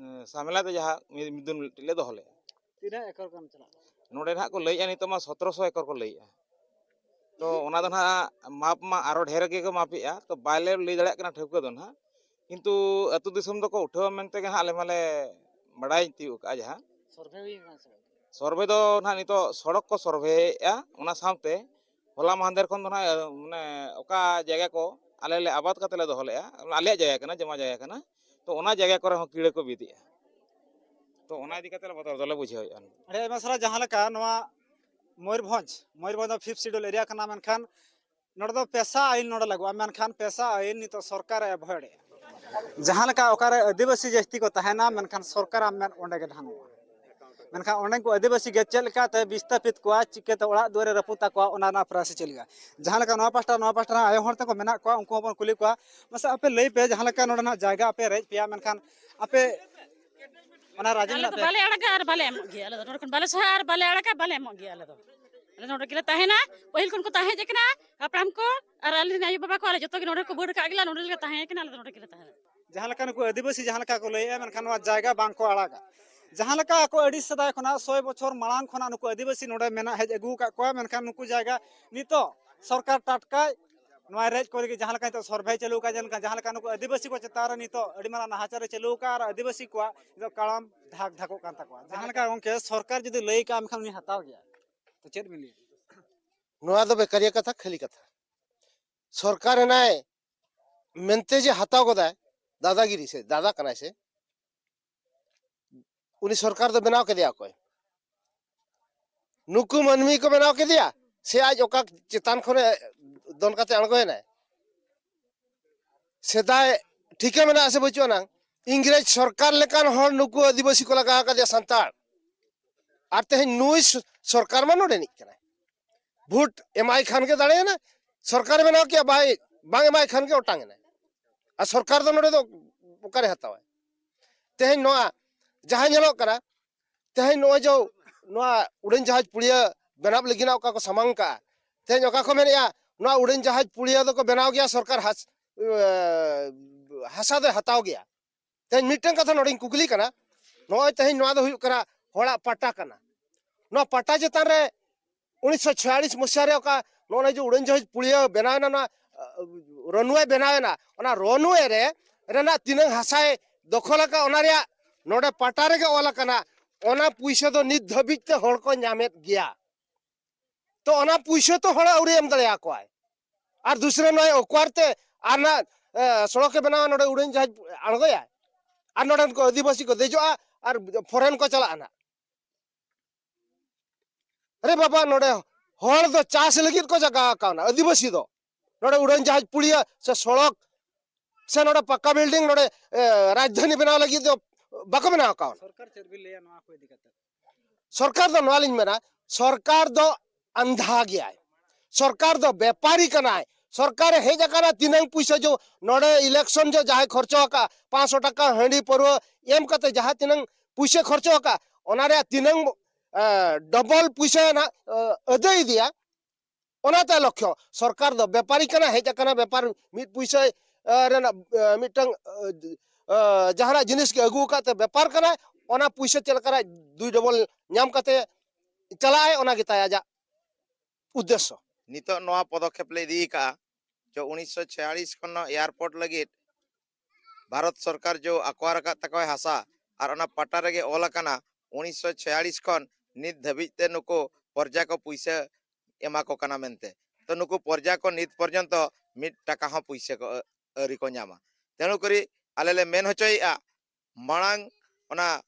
ᱥᱟᱢᱮᱞᱟ ᱛᱮ ᱡᱟᱦᱟᱸ ᱢᱤᱫ ᱫᱤᱱ ᱢᱤᱫᱴᱤᱡ ᱞᱮ ᱫᱚᱦᱚ ᱞᱮᱜᱼᱟ᱾ ᱛᱤᱱᱟᱹᱜ ᱮᱠᱚᱨ ᱜᱟᱱ ᱪᱟᱞᱟᱜ ᱠᱟᱱᱟ? ᱱᱚᱰᱮ ᱱᱟᱦᱟᱜ ᱠᱚ ᱞᱟᱹᱭᱮᱜᱼᱟ ᱱᱤᱛᱚᱜ ᱢᱟ ᱥᱚᱛᱨᱚᱥᱚ ᱮᱠᱚᱨ ᱠᱚ ᱞᱟᱹᱭᱮᱜᱼᱟ᱾ ᱛᱚ ᱚᱱᱟ ᱫᱚ ᱱᱟᱦᱟᱜ ᱢᱟᱯ ᱢᱟ ᱟᱨᱚ ᱰᱷᱮᱨ ᱜᱮᱠᱚ ᱢᱟᱯᱮᱜᱼᱟ, ᱛᱚ ᱵᱟᱞᱮ ᱞᱟᱹᱭ ᱫᱟᱲᱮᱭᱟᱜ ᱠᱟᱱᱟ ᱴᱷᱟᱹᱣᱠᱟᱹ ᱫᱚ ᱱᱟᱦᱟᱜ, ᱠᱤᱱᱛᱩ ᱟᱹᱛᱩ ᱫᱤᱥᱚᱢ ᱫᱚᱠᱚ ᱩᱴᱷᱟᱹᱣᱟ ᱢᱮᱱᱛᱮ ᱜᱮ ᱱᱟᱦᱟᱜ ᱟᱞᱮ ᱢᱟᱞᱮ ᱵᱟᱲᱟᱭ ᱛᱤᱭᱳᱜ ᱠᱟᱜᱼᱟ᱾ ᱡᱟᱦᱟᱸ ᱥᱚᱨᱵᱷᱮ ᱦᱩᱭ ᱠᱟᱱᱟ ᱥᱮ ᱵᱟᱝ? ᱥᱚᱨᱵᱷᱮ ᱫᱚ ᱱᱟᱦᱟᱜ ᱱᱤᱛᱚᱜ ᱥᱚᱲᱚᱠ ᱠᱚ ᱥᱚᱨᱵᱷᱮᱭᱮᱜᱼᱟ, ᱚᱱᱟ ᱥᱟᱶᱛᱮ ᱦᱚᱞᱟ ᱢᱟᱦᱫᱮᱨ ᱠᱷᱚᱱ ᱫᱚ ᱱᱟᱦᱟᱜ ᱢᱟᱱᱮ ᱚᱠᱟ ᱡᱟᱭᱜᱟ ᱠᱚ ᱟᱞᱮ ᱞᱮ ᱟᱵᱟᱫ ᱠᱟᱛᱮ ᱞᱮ ᱫᱚᱦᱚ ᱞᱮᱜᱼᱟ, ᱟᱞᱮᱭᱟᱜ ᱡᱟᱭᱜᱟ ᱠᱟᱱᱟ, ᱡᱚᱢᱟ ᱡᱟᱭᱜᱟ ᱠᱟᱱᱟ, ᱛᱚ ᱚᱱᱟ ᱡᱟᱭᱜᱟ ᱠᱚᱨᱮ ᱦᱚᱸ ᱠᱤᱲᱟᱹ ᱠᱚ ᱵᱤᱫᱮᱜᱼᱟ᱾ ᱛᱚ ᱚᱱᱟ ᱤᱫᱤ ᱠᱟᱛᱮ ᱞᱮ ᱵᱚᱛᱚᱨ ᱫᱚᱞᱮ ᱵᱩᱡᱷᱟᱹᱣᱮᱫᱼᱟ᱾ ᱟᱹᱰᱤ ᱟᱭᱢᱟ ᱥᱟᱨᱦᱟᱣ᱾ ᱡᱟᱦᱟᱸ ᱞᱮᱠᱟ ᱱᱚᱣᱟ ᱢᱚᱭᱩᱨᱵᱷᱚᱸᱡᱽ, ᱢᱚᱭᱩᱨᱵᱷᱚᱸᱡᱽ ᱫᱚ ᱯᱷᱤᱯᱛᱷ ᱥᱤᱰᱩᱞ ᱮᱨᱤᱭᱟ ᱠᱟᱱᱟ, ᱢᱮᱱᱠᱷᱟᱱ ᱱᱚᱰᱮ ᱫᱚ ᱯᱮᱥᱟ ᱟᱹᱭᱤᱱ ᱱᱚᱰᱮ ᱞᱟᱜᱟᱜᱼᱟ, ᱢᱮᱱᱠᱷᱟᱱ ᱯᱮᱥᱟ ᱟᱹᱭᱤᱱ ᱱᱤᱛᱚᱜ ᱥᱚᱨᱠᱟᱨᱮ ᱮᱵᱷᱚᱭᱮᱰ ᱮᱫᱼᱟ᱾ ᱡᱟᱦᱟᱸ ᱞᱮᱠᱟ ᱚᱠᱟᱨᱮ ᱟᱹᱫᱤᱵᱟᱹᱥᱤ ᱡᱟᱹᱥᱛᱤ ᱠᱚ ᱛᱟᱦᱮᱱᱟ, ᱢᱮᱱᱠᱷᱟᱱ ᱥᱚᱨᱠᱟᱨᱟᱜ ᱢᱮᱫ ᱚᱸᱰᱮ ᱜᱮ ᱰᱷᱟᱝᱚᱜᱼᱟ᱾ ᱢᱮᱱᱠᱷᱟᱱ ᱚᱸᱰᱮ ᱠᱚ ᱟᱹᱫᱤᱵᱟᱹᱥᱤ ᱜᱮ ᱪᱮᱫ ᱞᱮᱠᱟᱛᱮ ᱵᱤᱥᱛᱟᱯᱤᱛ ᱠᱚᱣᱟ, ᱪᱤᱠᱟᱹᱛᱮ ᱚᱲᱟᱜ ᱫᱩᱣᱟᱹᱨᱮ ᱨᱟᱹᱯᱩᱫ ᱛᱟᱠᱚᱣᱟ, ᱚᱱᱟ ᱨᱮᱱᱟᱜ ᱯᱨᱚᱭᱟᱥ ᱪᱟᱹᱞᱩᱜᱼᱟ᱾ ᱡᱟᱦᱟᱸ ᱞᱮᱠᱟ ᱱᱚᱣᱟ ᱯᱟᱦᱴᱟ, ᱱᱚᱣᱟ ᱯᱟᱦᱴᱟ ᱨᱮᱱ ᱟᱭᱳ ᱦᱚᱲ ᱛᱮᱠᱚ ᱢᱮᱱᱟᱜ ᱠᱚᱣᱟ, ᱩᱱᱠᱩ ᱦᱚᱸᱵᱚᱱ ᱠᱩᱞᱤ ᱠᱚᱣᱟ, ᱢᱟᱥᱮ ᱟᱯᱮ ᱞᱟᱹᱭ ᱯᱮ, ᱡᱟᱦᱟᱸ ᱞᱮᱠᱟ ᱱᱚᱰᱮ ᱱᱟᱜ ᱡᱟᱭᱜᱟ ᱟᱯᱮ ᱨᱮᱡ ᱯᱮᱭᱟ, ᱢᱮᱱᱠᱷᱟᱱ ᱟᱯᱮ ᱚᱱᱟ ᱨᱟᱡᱤ ᱟᱞᱮ ᱢᱮᱱᱟᱜ ᱫᱚ ᱯᱮ? ᱵᱟᱞᱮ ᱟᱲᱟᱜᱟ ᱟᱨ ᱵᱟᱞᱮ ᱮᱢᱚᱜ ᱜᱮᱭᱟ᱾ ᱟᱞᱮ ᱫᱚ ᱱᱚᱰᱮ ᱠᱷᱚᱱ ᱵᱟᱞᱮ ᱥᱟᱦᱟᱜᱼᱟ ᱟᱨ ᱵᱟᱞᱮ ᱟᱲᱟᱜᱟ, ᱵᱟᱞᱮ ᱮᱢᱚᱜ ᱜᱮᱭᱟ᱾ ᱟᱞᱮ ᱫᱚ, ᱟᱞᱮ ᱱᱚᱰᱮ ᱜᱮᱞᱮ ᱛᱟᱦᱮᱱᱟ᱾ ᱯᱟᱹᱦᱤᱞ ᱠᱷᱚᱱ ᱠᱚ ᱛᱟᱦᱮᱸ ᱦᱮᱡ ᱟᱠᱟᱱᱟ ᱦᱟᱯᱲᱟᱢ ᱠᱚ, ᱟᱨ ᱟᱹᱞᱤᱧ ᱟᱭᱳ ᱵᱟᱵᱟ ᱠᱚ, ᱟᱞᱮ ᱡᱚᱛᱚ ᱜᱮ ᱱᱚᱰᱮ ᱠᱚ ᱵᱟᱹᱲ ᱟᱠᱟᱫ ᱜᱮᱞᱟ, ᱱᱚᱰᱮ ᱜᱮᱞᱮ ᱛᱟᱦᱮᱸ ᱠᱟᱱᱟ, ᱟᱞᱮ ᱫᱚ ᱱᱚᱰᱮ ᱜᱮᱞᱮ ᱛᱟᱦᱮᱱᱟ᱾ ᱡᱟᱦᱟᱸ ᱞᱮᱠᱟ ᱱᱩᱠᱩ ᱟᱹᱫᱤᱵᱟᱹᱥᱤ ᱡᱟᱦᱟᱸ ᱞᱮᱠᱟ ᱠᱚ ᱞᱟᱹᱭᱮᱫᱼᱟ, ᱢᱮᱱᱠᱷᱟᱱ ᱱᱚᱣᱟ ᱡᱟᱭᱜᱟ ᱵᱟᱝ ᱠᱚ ᱟᱲᱟᱜᱟ᱾ ᱡᱟᱦᱟᱸ ᱞᱮᱠᱟ ᱟᱠᱚ ᱟᱹᱰᱤ ᱥᱮᱫᱟᱭ ᱠᱷᱚᱱᱟᱜ, ᱥᱚᱭ ᱵᱚᱪᱷᱚᱨ ᱢᱟᱲᱟᱝ ᱠᱷᱚᱱᱟᱜ ᱱᱩᱠᱩ ᱟᱹᱫᱤᱵᱟᱹᱥᱤ ᱱᱚᱰᱮ ᱢᱮᱱᱟᱜ ᱦᱮᱡ ᱟᱹᱜᱩ ᱟᱠᱟᱫ ᱠᱚᱣᱟ, ᱢᱮᱱᱠᱷᱟᱱ ᱱᱩᱠᱩ ᱡᱟᱭᱜᱟ ᱱᱤᱛᱚᱜ ᱥᱚᱨᱠᱟᱨ ᱴᱟᱴᱠᱟᱭ ᱱᱚᱣᱟ ᱨᱮᱡ ᱠᱚ ᱞᱟᱹᱜᱤᱫ ᱡᱟᱦᱟᱸ ᱞᱮᱠᱟ ᱱᱤᱛᱚᱜ ᱥᱚᱨᱵᱷᱮ ᱪᱟᱹᱞᱩ ᱟᱠᱟᱫ, ᱡᱟᱦᱟᱸ ᱞᱮᱠᱟ ᱱᱩᱠᱩ ᱟᱹᱫᱤᱵᱟᱹᱥᱤ ᱠᱚ ᱪᱮᱛᱟᱱ ᱨᱮ ᱱᱤᱛᱚᱜ ᱟᱹᱰᱤ ᱢᱟᱨᱟᱝ ᱱᱟᱦᱟᱪᱟᱨ ᱮ ᱪᱟᱹᱞᱩ ᱟᱠᱟᱫ ᱟᱨ ᱟᱹᱫᱤᱵᱟᱹᱥᱤ ᱠᱚᱣᱟᱜ ᱱᱤᱛᱚᱜ ᱠᱟᱲᱟᱢ ᱰᱷᱟᱠ ᱰᱷᱟᱠᱚᱜ ᱠᱟᱱ ᱛᱟᱠᱚᱣᱟ᱾ ᱡᱟᱦᱟᱸ ᱞᱮᱠᱟ ᱜᱚᱝᱠᱮ ᱥᱚᱨᱠᱟᱨ ᱡᱩᱫᱤ ᱞᱟᱹᱭ ᱠᱟᱜᱼᱟ, ᱢᱮᱱᱠᱷᱟᱱ ᱩᱱᱤ ᱦᱟᱛᱟᱣ ᱜᱮᱭᱟ᱾ ᱛᱚ ᱪᱮᱫ ᱵᱤᱱ ᱞᱟᱹᱭᱟ? ᱱᱚᱣᱟ ᱫᱚ ᱵᱮᱠᱟᱨᱤᱭᱟᱹ ᱠᱟᱛᱷᱟ, ᱠᱷᱟᱹᱞᱤ ᱠᱟᱛᱷᱟ᱾ ᱥᱚᱨᱠᱟᱨ ᱦᱮᱱᱟᱭ ᱢᱮᱱᱛᱮ ᱡᱮ ᱦᱟᱛᱟᱣ ᱜᱚᱫᱟᱭ, ᱫᱟᱫᱟᱜᱤᱨᱤ ᱥᱮ ᱫᱟᱫᱟ ᱠᱟᱱᱟᱭ ᱥᱮ, ᱩᱱᱤ ᱥᱚᱨᱠᱟᱨ ᱫᱚ ᱵᱮᱱᱟᱣ ᱠᱮᱫᱮᱭᱟ ᱚᱠᱚᱭ? ᱱᱩᱠᱩ ᱢᱟᱹᱱᱢᱤ ᱠᱚ ᱵᱮᱱᱟᱣ ᱠᱮᱫᱮᱭᱟ ᱥᱮ ᱟᱡ ᱚᱠᱟ ᱪᱮᱛᱟᱱ ᱠᱷᱚᱱᱮ ᱫᱚᱱ ᱠᱟᱛᱮ ᱟᱬᱜᱚᱭᱮᱱᱟᱭ? ᱥᱮᱫᱟᱭ ᱴᱷᱤᱠᱟᱹ ᱢᱮᱱᱟᱜᱼᱟ ᱥᱮ ᱵᱟᱹᱪᱩᱜ ᱟᱱᱟᱝ, ᱤᱝᱨᱮᱡᱽ ᱥᱚᱨᱠᱟᱨ ᱞᱮᱠᱟᱱ ᱦᱚᱲ ᱱᱩᱠᱩ ᱟᱹᱫᱤᱵᱟᱹᱥᱤ ᱠᱚ ᱞᱟᱜᱟ ᱟᱠᱟᱫᱮᱭᱟ ᱥᱟᱱᱛᱟᱲ᱾ ᱟᱨ ᱛᱮᱦᱮᱧ ᱱᱩᱭ ᱥᱚ-, ᱥᱚᱨᱠᱟᱨ ᱢᱟ ᱱᱚᱰᱮᱱᱤᱡ ᱠᱟᱱᱟᱭ᱾ ᱵᱷᱳᱴ ᱮᱢᱟᱭ ᱠᱷᱟᱱ ᱜᱮ ᱫᱟᱲᱮᱭᱮᱱᱟ, ᱥᱚᱨᱠᱟᱨᱮ ᱵᱮᱱᱟᱣ ᱠᱮᱜᱼᱟ, ᱵᱟᱭ, ᱵᱟᱝ ᱮᱢᱟᱭ ᱠᱷᱟᱱ ᱜᱮ ᱚᱴᱟᱝ ᱮᱱᱟᱭ᱾ ᱟᱨ ᱥᱚᱨᱠᱟᱨ ᱫᱚ ᱱᱚᱰᱮ ᱫᱚ ᱚᱠᱟᱨᱮ ᱦᱟᱛᱟᱣᱟᱭ? ᱛᱮᱦᱮᱧ ᱱᱚᱣᱟ ᱡᱟᱦᱟᱸ ᱧᱮᱞᱚᱜ ᱠᱟᱱᱟ, ᱛᱮᱦᱮᱧ ᱱᱚᱜᱼᱚᱭ ᱡᱮ ᱱᱚᱣᱟ ᱩᱰᱟᱹᱱ ᱡᱟᱦᱟᱡᱽ ᱯᱩᱲᱤᱭᱟᱹ ᱵᱮᱱᱟᱣ ᱞᱟᱹᱜᱤᱫ ᱚᱠᱟ ᱠᱚ ᱥᱟᱢᱟᱝ ᱠᱟᱜᱼᱟ, ᱛᱮᱦᱮᱧ ᱚᱠᱟ ᱠᱚ ᱢᱮᱱᱮᱜᱼᱟ, ᱱᱚᱣᱟ ᱩᱰᱟᱹᱱ ᱡᱟᱦᱟᱡᱽ ᱯᱩᱲᱤᱭᱟᱹ ᱫᱚᱠᱚ ᱵᱮᱱᱟᱣ ᱜᱮᱭᱟ ᱥᱚᱨᱠᱟᱨ ᱦᱟᱥ-, ᱮ, ᱦᱟᱥᱟ ᱫᱚᱭ ᱦᱟᱛᱟᱣ ᱜᱮᱭᱟ᱾ ᱛᱮᱦᱮᱧ ᱢᱤᱫᱴᱟᱝ ᱠᱟᱛᱷᱟ ᱱᱚᱰᱮᱧ ᱠᱩᱠᱞᱤ ᱠᱟᱱᱟ, ᱱᱚᱜᱼᱚᱭ ᱛᱮᱦᱮᱧ ᱱᱚᱣᱟ ᱫᱚ ᱦᱩᱭᱩᱜ ᱠᱟᱱᱟ ᱦᱚᱲᱟᱜ ᱯᱟᱴᱟ ᱠᱟᱱᱟ, ᱱᱚᱣᱟ ᱯᱟᱴᱟ ᱪᱮᱛᱟᱱ ᱨᱮ ᱩᱱᱤᱥᱥᱚ ᱪᱷᱤᱭᱟᱞᱤᱥ ᱢᱚᱥᱤᱦᱟ ᱨᱮ ᱚᱠᱟ ᱱᱚᱜᱼᱚᱭ ᱡᱮ ᱩᱰᱟᱹᱱ ᱡᱟᱦᱟᱡᱽ ᱯᱩᱲᱤᱭᱟᱹ ᱵᱮᱱᱟᱣ ᱮᱱᱟ, ᱱᱚᱣᱟ, ᱟᱸ, ᱨᱟᱱᱣᱮ ᱵᱮᱱᱟᱣ ᱮᱱᱟ, ᱚᱱᱟ ᱨᱟᱱᱣᱮ ᱨᱮ ᱨᱮᱱᱟᱜ ᱛᱤᱱᱟᱹᱝ ᱦᱟᱥᱟᱭ ᱫᱚᱠᱷᱚᱞ ᱟᱠᱟᱫ, ᱚᱱᱟ ᱨᱮᱭᱟᱜ ᱱᱚᱰᱮ ᱯᱟᱴᱟ ᱨᱮᱜᱮ ᱚᱞ ᱟᱠᱟᱱᱟ, ᱚᱱᱟ ᱯᱩᱭᱥᱟᱹ ᱫᱚ ᱱᱤᱛ ᱫᱷᱟᱹᱵᱤᱡ ᱛᱮ ᱦᱚᱲ ᱠᱚ ᱧᱟᱢᱮᱫ ᱜᱮᱭᱟ᱾ ᱛᱚ ᱚᱱᱟ ᱯᱩᱭᱥᱟᱹ ᱛᱚ ᱦᱚᱲ ᱟᱹᱣᱨᱤ ᱮᱢ ᱫᱟᱲᱮᱭᱟᱠᱚᱣᱟᱭ᱾ ᱟᱨ ᱫᱩᱥᱨᱟ ᱱᱚᱜᱼᱚᱭ ᱚᱠᱣᱟᱨ ᱛᱮ ᱟᱨ ᱱᱟ, ᱮ, ᱥᱚᱲᱚᱠᱮ ᱵᱮᱱᱟᱣᱟ, ᱱᱚᱰᱮ ᱩᱰᱟᱹᱱ ᱡᱟᱦᱟᱡᱽ ᱟᱬᱜᱚᱭᱟᱭ, ᱟᱨ ᱱᱚᱰᱮᱱ ᱠᱚ ᱟᱹᱫᱤᱵᱟᱹᱥᱤ ᱠᱚ ᱫᱮᱡᱚᱜᱼᱟ ᱟᱨ ᱯᱷᱚᱨᱮᱱ ᱠᱚ ᱪᱟᱞᱟᱜᱼᱟ ᱱᱟᱜ᱾ ᱟᱨᱮ ᱵᱟᱵᱟ, ᱱᱚᱰᱮ ᱦᱚᱲ ᱫᱚ ᱪᱟᱥ ᱞᱟᱹᱜᱤᱫ ᱠᱚ ᱡᱟᱭᱜᱟ ᱟᱠᱟᱣᱱᱟ, ᱟᱹᱫᱤᱵᱟᱹᱥᱤ ᱫᱚ᱾ ᱱᱚᱰᱮ ᱩᱰᱟᱹᱱ ᱡᱟᱦᱟᱡᱽ ᱯᱩᱲᱤᱭᱟᱹ ᱥᱮ ᱥᱚᱲᱚᱠ ᱥᱮ ᱱᱚᱰᱮ ᱯᱟᱠᱟ ᱵᱤᱞᱰᱤᱝ, ᱱᱚᱰᱮ, ᱮ, ᱨᱟᱡᱽᱫᱷᱟᱱᱤ ᱵᱮᱱᱟᱣ ᱞᱟᱹᱜᱤᱫ ᱫᱚ ᱵᱟᱠᱚ ᱵᱮᱱᱟᱣ ᱟᱠᱟᱣᱱᱟ᱾ ᱥᱚᱨᱠᱟᱨ ᱪᱮᱫ ᱵᱤᱱ ᱞᱟᱹᱭᱟ ᱱᱚᱣᱟ ᱠᱚ ᱤᱫᱤ ᱠᱟᱛᱮ? ᱥᱚᱨᱠᱟᱨ ᱫᱚ ᱱᱚᱣᱟ ᱞᱤᱧ ᱢᱮᱱᱟ, ᱥᱚᱨᱠᱟᱨ ᱫᱚ ᱟᱱᱫᱷᱟ ᱜᱮᱭᱟᱭ᱾ ᱥᱚᱨᱠᱟᱨ ᱫᱚ ᱵᱮᱯᱟᱨᱤ ᱠᱟᱱᱟᱭ᱾ ᱥᱚᱨᱠᱟᱨᱮ ᱦᱮᱡ ᱟᱠᱟᱱᱟ, ᱛᱤᱱᱟᱹᱝ ᱯᱩᱭᱥᱟᱹ ᱡᱚ-, ᱱᱚᱰᱮ ᱤᱞᱮᱠᱥᱚᱱ ᱡᱚ ᱡᱟᱦᱟᱸᱭ ᱠᱷᱚᱨᱪᱚ ᱟᱠᱟᱫ, ᱯᱟᱸᱪᱥᱚ ᱴᱟᱠᱟ ᱦᱟᱺᱰᱤ ᱯᱟᱹᱨᱣᱟᱹ ᱮᱢ ᱠᱟᱛᱮ ᱡᱟᱦᱟᱸ ᱛᱤᱱᱟᱹᱝ ᱯᱩᱭᱥᱟᱹ ᱠᱷᱚᱨᱪᱚ ᱟᱠᱟᱫ, ᱚᱱᱟ ᱨᱮᱭᱟᱜ ᱛᱤᱱᱟᱹᱝ, ᱮ, ᱰᱚᱵᱚᱞ ᱯᱩᱭᱥᱟᱹ ᱱᱟᱜ, ᱮ, ᱟᱹᱫᱟᱹᱭ ᱤᱫᱤᱭᱟ᱾ ᱚᱱᱟᱛᱮ ᱞᱚᱠᱠᱷᱚ, ᱥᱚᱨᱠᱟᱨ ᱫᱚ ᱵᱮᱯᱟᱨᱤ ᱠᱟᱱᱟ, ᱦᱮᱡ ᱟᱠᱟᱱᱟ ᱵᱮᱯᱟᱨ, ᱢᱤᱫ ᱯᱩᱭᱥᱟᱹ, ᱮ, ᱨᱮᱱᱟᱜ, ᱮ, ᱢᱤᱫᱴᱟᱝ, ᱮ, ᱮ, ᱡᱟᱦᱟᱱᱟᱜ ᱡᱤᱱᱤᱥ ᱜᱮ ᱟᱹᱜᱩ ᱟᱠᱟᱫ ᱛᱮ ᱵᱮᱯᱟᱨ ᱠᱟᱱᱟᱭ᱾ ᱚᱱᱟ ᱯᱩᱭᱥᱟᱹ ᱪᱮᱫ ᱞᱮᱠᱟᱨᱮ ᱫᱩᱭ ᱰᱚᱵᱚᱞ ᱧᱟᱢ ᱠᱟᱛᱮ ᱪᱟᱞᱟᱜ ᱟᱭ, ᱚᱱᱟ ᱜᱮ ᱛᱟᱭ ᱟᱡᱟᱜ ᱩᱫᱽᱫᱮᱥᱥᱚ᱾ ᱱᱤᱛᱚᱜ ᱱᱚᱣᱟ ᱯᱚᱫᱚᱠᱷᱮᱯ ᱞᱮ ᱤᱫᱤ ᱟᱠᱟᱫᱼᱟ, ᱡᱮ ᱩᱱᱤᱥᱥᱚ ᱪᱷᱤᱭᱟᱞᱤᱥ ᱠᱷᱚᱱ ᱱᱚᱣᱟ ᱮᱭᱟᱨᱯᱳᱨᱴ ᱞᱟᱹᱜᱤᱫ ᱵᱷᱟᱨᱚᱛ ᱥᱚᱨᱠᱟᱨ ᱡᱮ ᱟᱠᱣᱟᱨ ᱟᱠᱟᱫ ᱛᱟᱠᱚᱣᱟᱭ ᱦᱟᱥᱟ ᱟᱨ ᱚᱱᱟ ᱯᱟᱴᱟ ᱨᱮᱜᱮ ᱚᱞ ᱟᱠᱟᱱᱟ, ᱩᱱᱤᱥᱥᱚ ᱪᱷᱤᱭᱟᱞᱤᱥ ᱠᱷᱚᱱ ᱱᱤᱛ ᱫᱷᱟᱹᱵᱤᱡ ᱛᱮ ᱱᱩᱠᱩ ᱯᱨᱚᱡᱟ ᱠᱚ ᱯᱩᱭᱥᱟᱹ ᱮᱢᱟ ᱠᱚ ᱠᱟᱱᱟ ᱢᱮᱱᱛᱮ᱾ ᱛᱚ ᱱᱩᱠᱩ ᱯᱨᱚᱡᱟ ᱠᱚ ᱱᱤᱛ ᱯᱚᱨᱡᱚᱱᱛᱚ ᱢᱤᱫ ᱴᱟᱠᱟ ᱦᱚᱸ ᱯᱩᱭᱥᱟᱹ ᱠᱚ ᱟᱹ-, ᱟᱹᱣᱨᱤ ᱠᱚ ᱧᱟᱢᱟ᱾ ᱛᱮᱱᱩ ᱠᱚᱨᱤ ᱟᱞᱮ ᱞᱮ ᱢᱮᱱ ᱦᱚᱪᱚᱭᱮᱫᱼᱟ, ᱢᱟᱲᱟᱝ ᱚᱱᱟ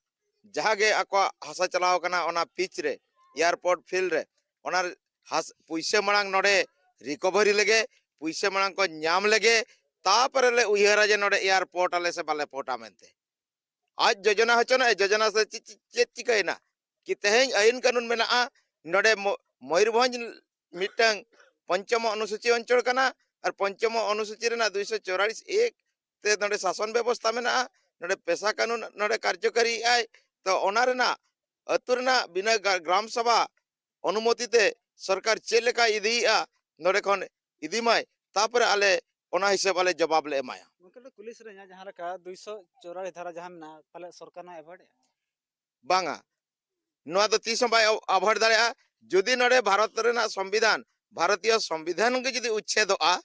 ᱡᱟᱦᱟᱸ ᱜᱮ ᱟᱠᱚᱣᱟᱜ ᱦᱟᱥᱟ ᱪᱟᱞᱟᱣ ᱠᱟᱱᱟ ᱚᱱᱟ ᱯᱤᱪ ᱨᱮ, ᱮᱭᱟᱨᱯᱳᱨᱴ ᱯᱷᱤᱞᱰ ᱨᱮ, ᱚᱱᱟ ᱦᱟᱥ-, ᱯᱩᱭᱥᱟᱹ ᱢᱟᱲᱟᱝ ᱱᱚᱰᱮ ᱨᱤᱠᱚᱵᱷᱟᱨᱤ ᱞᱮᱜᱮ, ᱯᱩᱭᱥᱟᱹ ᱢᱟᱲᱟᱝ ᱠᱚ ᱧᱟᱢ ᱞᱮᱜᱮ, ᱛᱟᱯᱚᱨᱮ ᱞᱮ ᱩᱭᱦᱟᱹᱨᱟ ᱡᱮ ᱱᱚᱰᱮ ᱮᱭᱟᱨᱯᱳᱨᱴ ᱟᱞᱮ ᱥᱮ ᱵᱟᱞᱮ ᱯᱳᱨᱴᱟ ᱢᱮᱱᱛᱮ᱾ ᱟᱡ ᱡᱳᱡᱚᱱᱟ ᱦᱚᱪᱚᱱᱟᱜ ᱮ, ᱡᱳᱡᱚᱱᱟ ᱥᱮ ᱪᱮᱫ, ᱪᱮᱫ, ᱪᱮᱫ ᱪᱤᱠᱟᱹᱭᱮᱱᱟ? ᱠᱤ ᱛᱮᱦᱮᱧ ᱟᱹᱭᱤᱱ ᱠᱟᱹᱱᱩᱱ ᱢᱮᱱᱟᱜᱼᱟ, ᱱᱚᱰᱮ ᱢᱚ-, ᱢᱚᱭᱩᱨᱵᱷᱚᱸᱡᱽ ᱢᱤᱫᱴᱟᱝ ᱯᱚᱧᱪᱚᱢ ᱚᱱᱩᱥᱩᱪᱤ ᱚᱧᱪᱚᱞ ᱠᱟᱱᱟ, ᱟᱨ ᱯᱚᱧᱪᱚᱢ ᱚᱱᱩᱥᱩᱪᱤ ᱨᱮᱱᱟᱜ ᱫᱩᱭᱥᱚ ᱪᱚᱣᱨᱟᱞᱤᱥ ᱮᱠ ᱛᱮ ᱱᱚᱰᱮ ᱥᱟᱥᱚᱱ ᱵᱮᱵᱚᱥᱛᱷᱟ ᱢᱮᱱᱟᱜᱼᱟ, ᱱᱚᱰᱮ ᱯᱮᱥᱟ ᱠᱟᱹᱱᱩᱱ ᱱᱚᱰᱮ ᱠᱟᱨᱡᱚᱠᱟᱨᱤᱭᱮᱫᱼᱟᱭ᱾ ᱛᱚ ᱚᱱᱟ ᱨᱮᱱᱟᱜ ᱟᱹᱛᱩ ᱨᱮᱱᱟᱜ ᱵᱤᱱᱟᱹ ᱜᱟ-, ᱜᱨᱟᱢ ᱥᱚᱵᱷᱟ ᱚᱱᱩᱢᱚᱛᱤ ᱛᱮ ᱥᱚᱨᱠᱟᱨ ᱪᱮᱫ ᱞᱮᱠᱟᱭ ᱤᱫᱤᱭᱮᱫᱼᱟ, ᱱᱚᱰᱮ ᱠᱷᱚᱱ ᱤᱫᱤ ᱢᱟᱭ, ᱛᱟᱯᱚᱨᱮ ᱟᱞᱮ ᱚᱱᱟ ᱦᱤᱥᱟᱹᱵ ᱟᱞᱮ ᱡᱚᱵᱟᱵ ᱞᱮ ᱮᱢᱟᱭᱟ᱾ ᱜᱚᱢᱠᱮ, ᱠᱩᱞᱤ ᱥᱟᱱᱟᱧᱟ, ᱡᱟᱦᱟᱸ ᱞᱮᱠᱟ ᱫᱩᱭᱥᱚ ᱪᱚᱣᱨᱟᱞᱤᱥ ᱫᱷᱟᱨᱟ ᱡᱟᱦᱟᱸ ᱢᱮᱱᱟᱜᱼᱟ, ᱯᱟᱞᱮ ᱥᱚᱨᱠᱟᱨ ᱱᱚᱣᱟ ᱮᱵᱷᱚᱭᱮᱰ ᱮᱫᱼᱟ? ᱵᱟᱝᱟ, ᱱᱚᱣᱟ ᱫᱚ ᱛᱤᱥ ᱦᱚᱸ ᱵᱟᱭ ᱟᱵᱷᱚᱭᱮᱰ ᱫᱟᱲᱮᱭᱟᱜᱼᱟ᱾ ᱡᱩᱫᱤ ᱱᱚᱰᱮ ᱵᱷᱟᱨᱚᱛ ᱨᱮᱱᱟᱜ ᱥᱚᱝᱵᱤᱫᱷᱟᱱ, ᱵᱷᱟᱨᱚᱛᱤᱭᱚ ᱥᱚᱝᱵᱤᱫᱷᱟᱱ ᱜᱮ ᱡᱩᱫᱤ ᱩᱪᱪᱷᱮᱫᱚᱜᱼᱟ,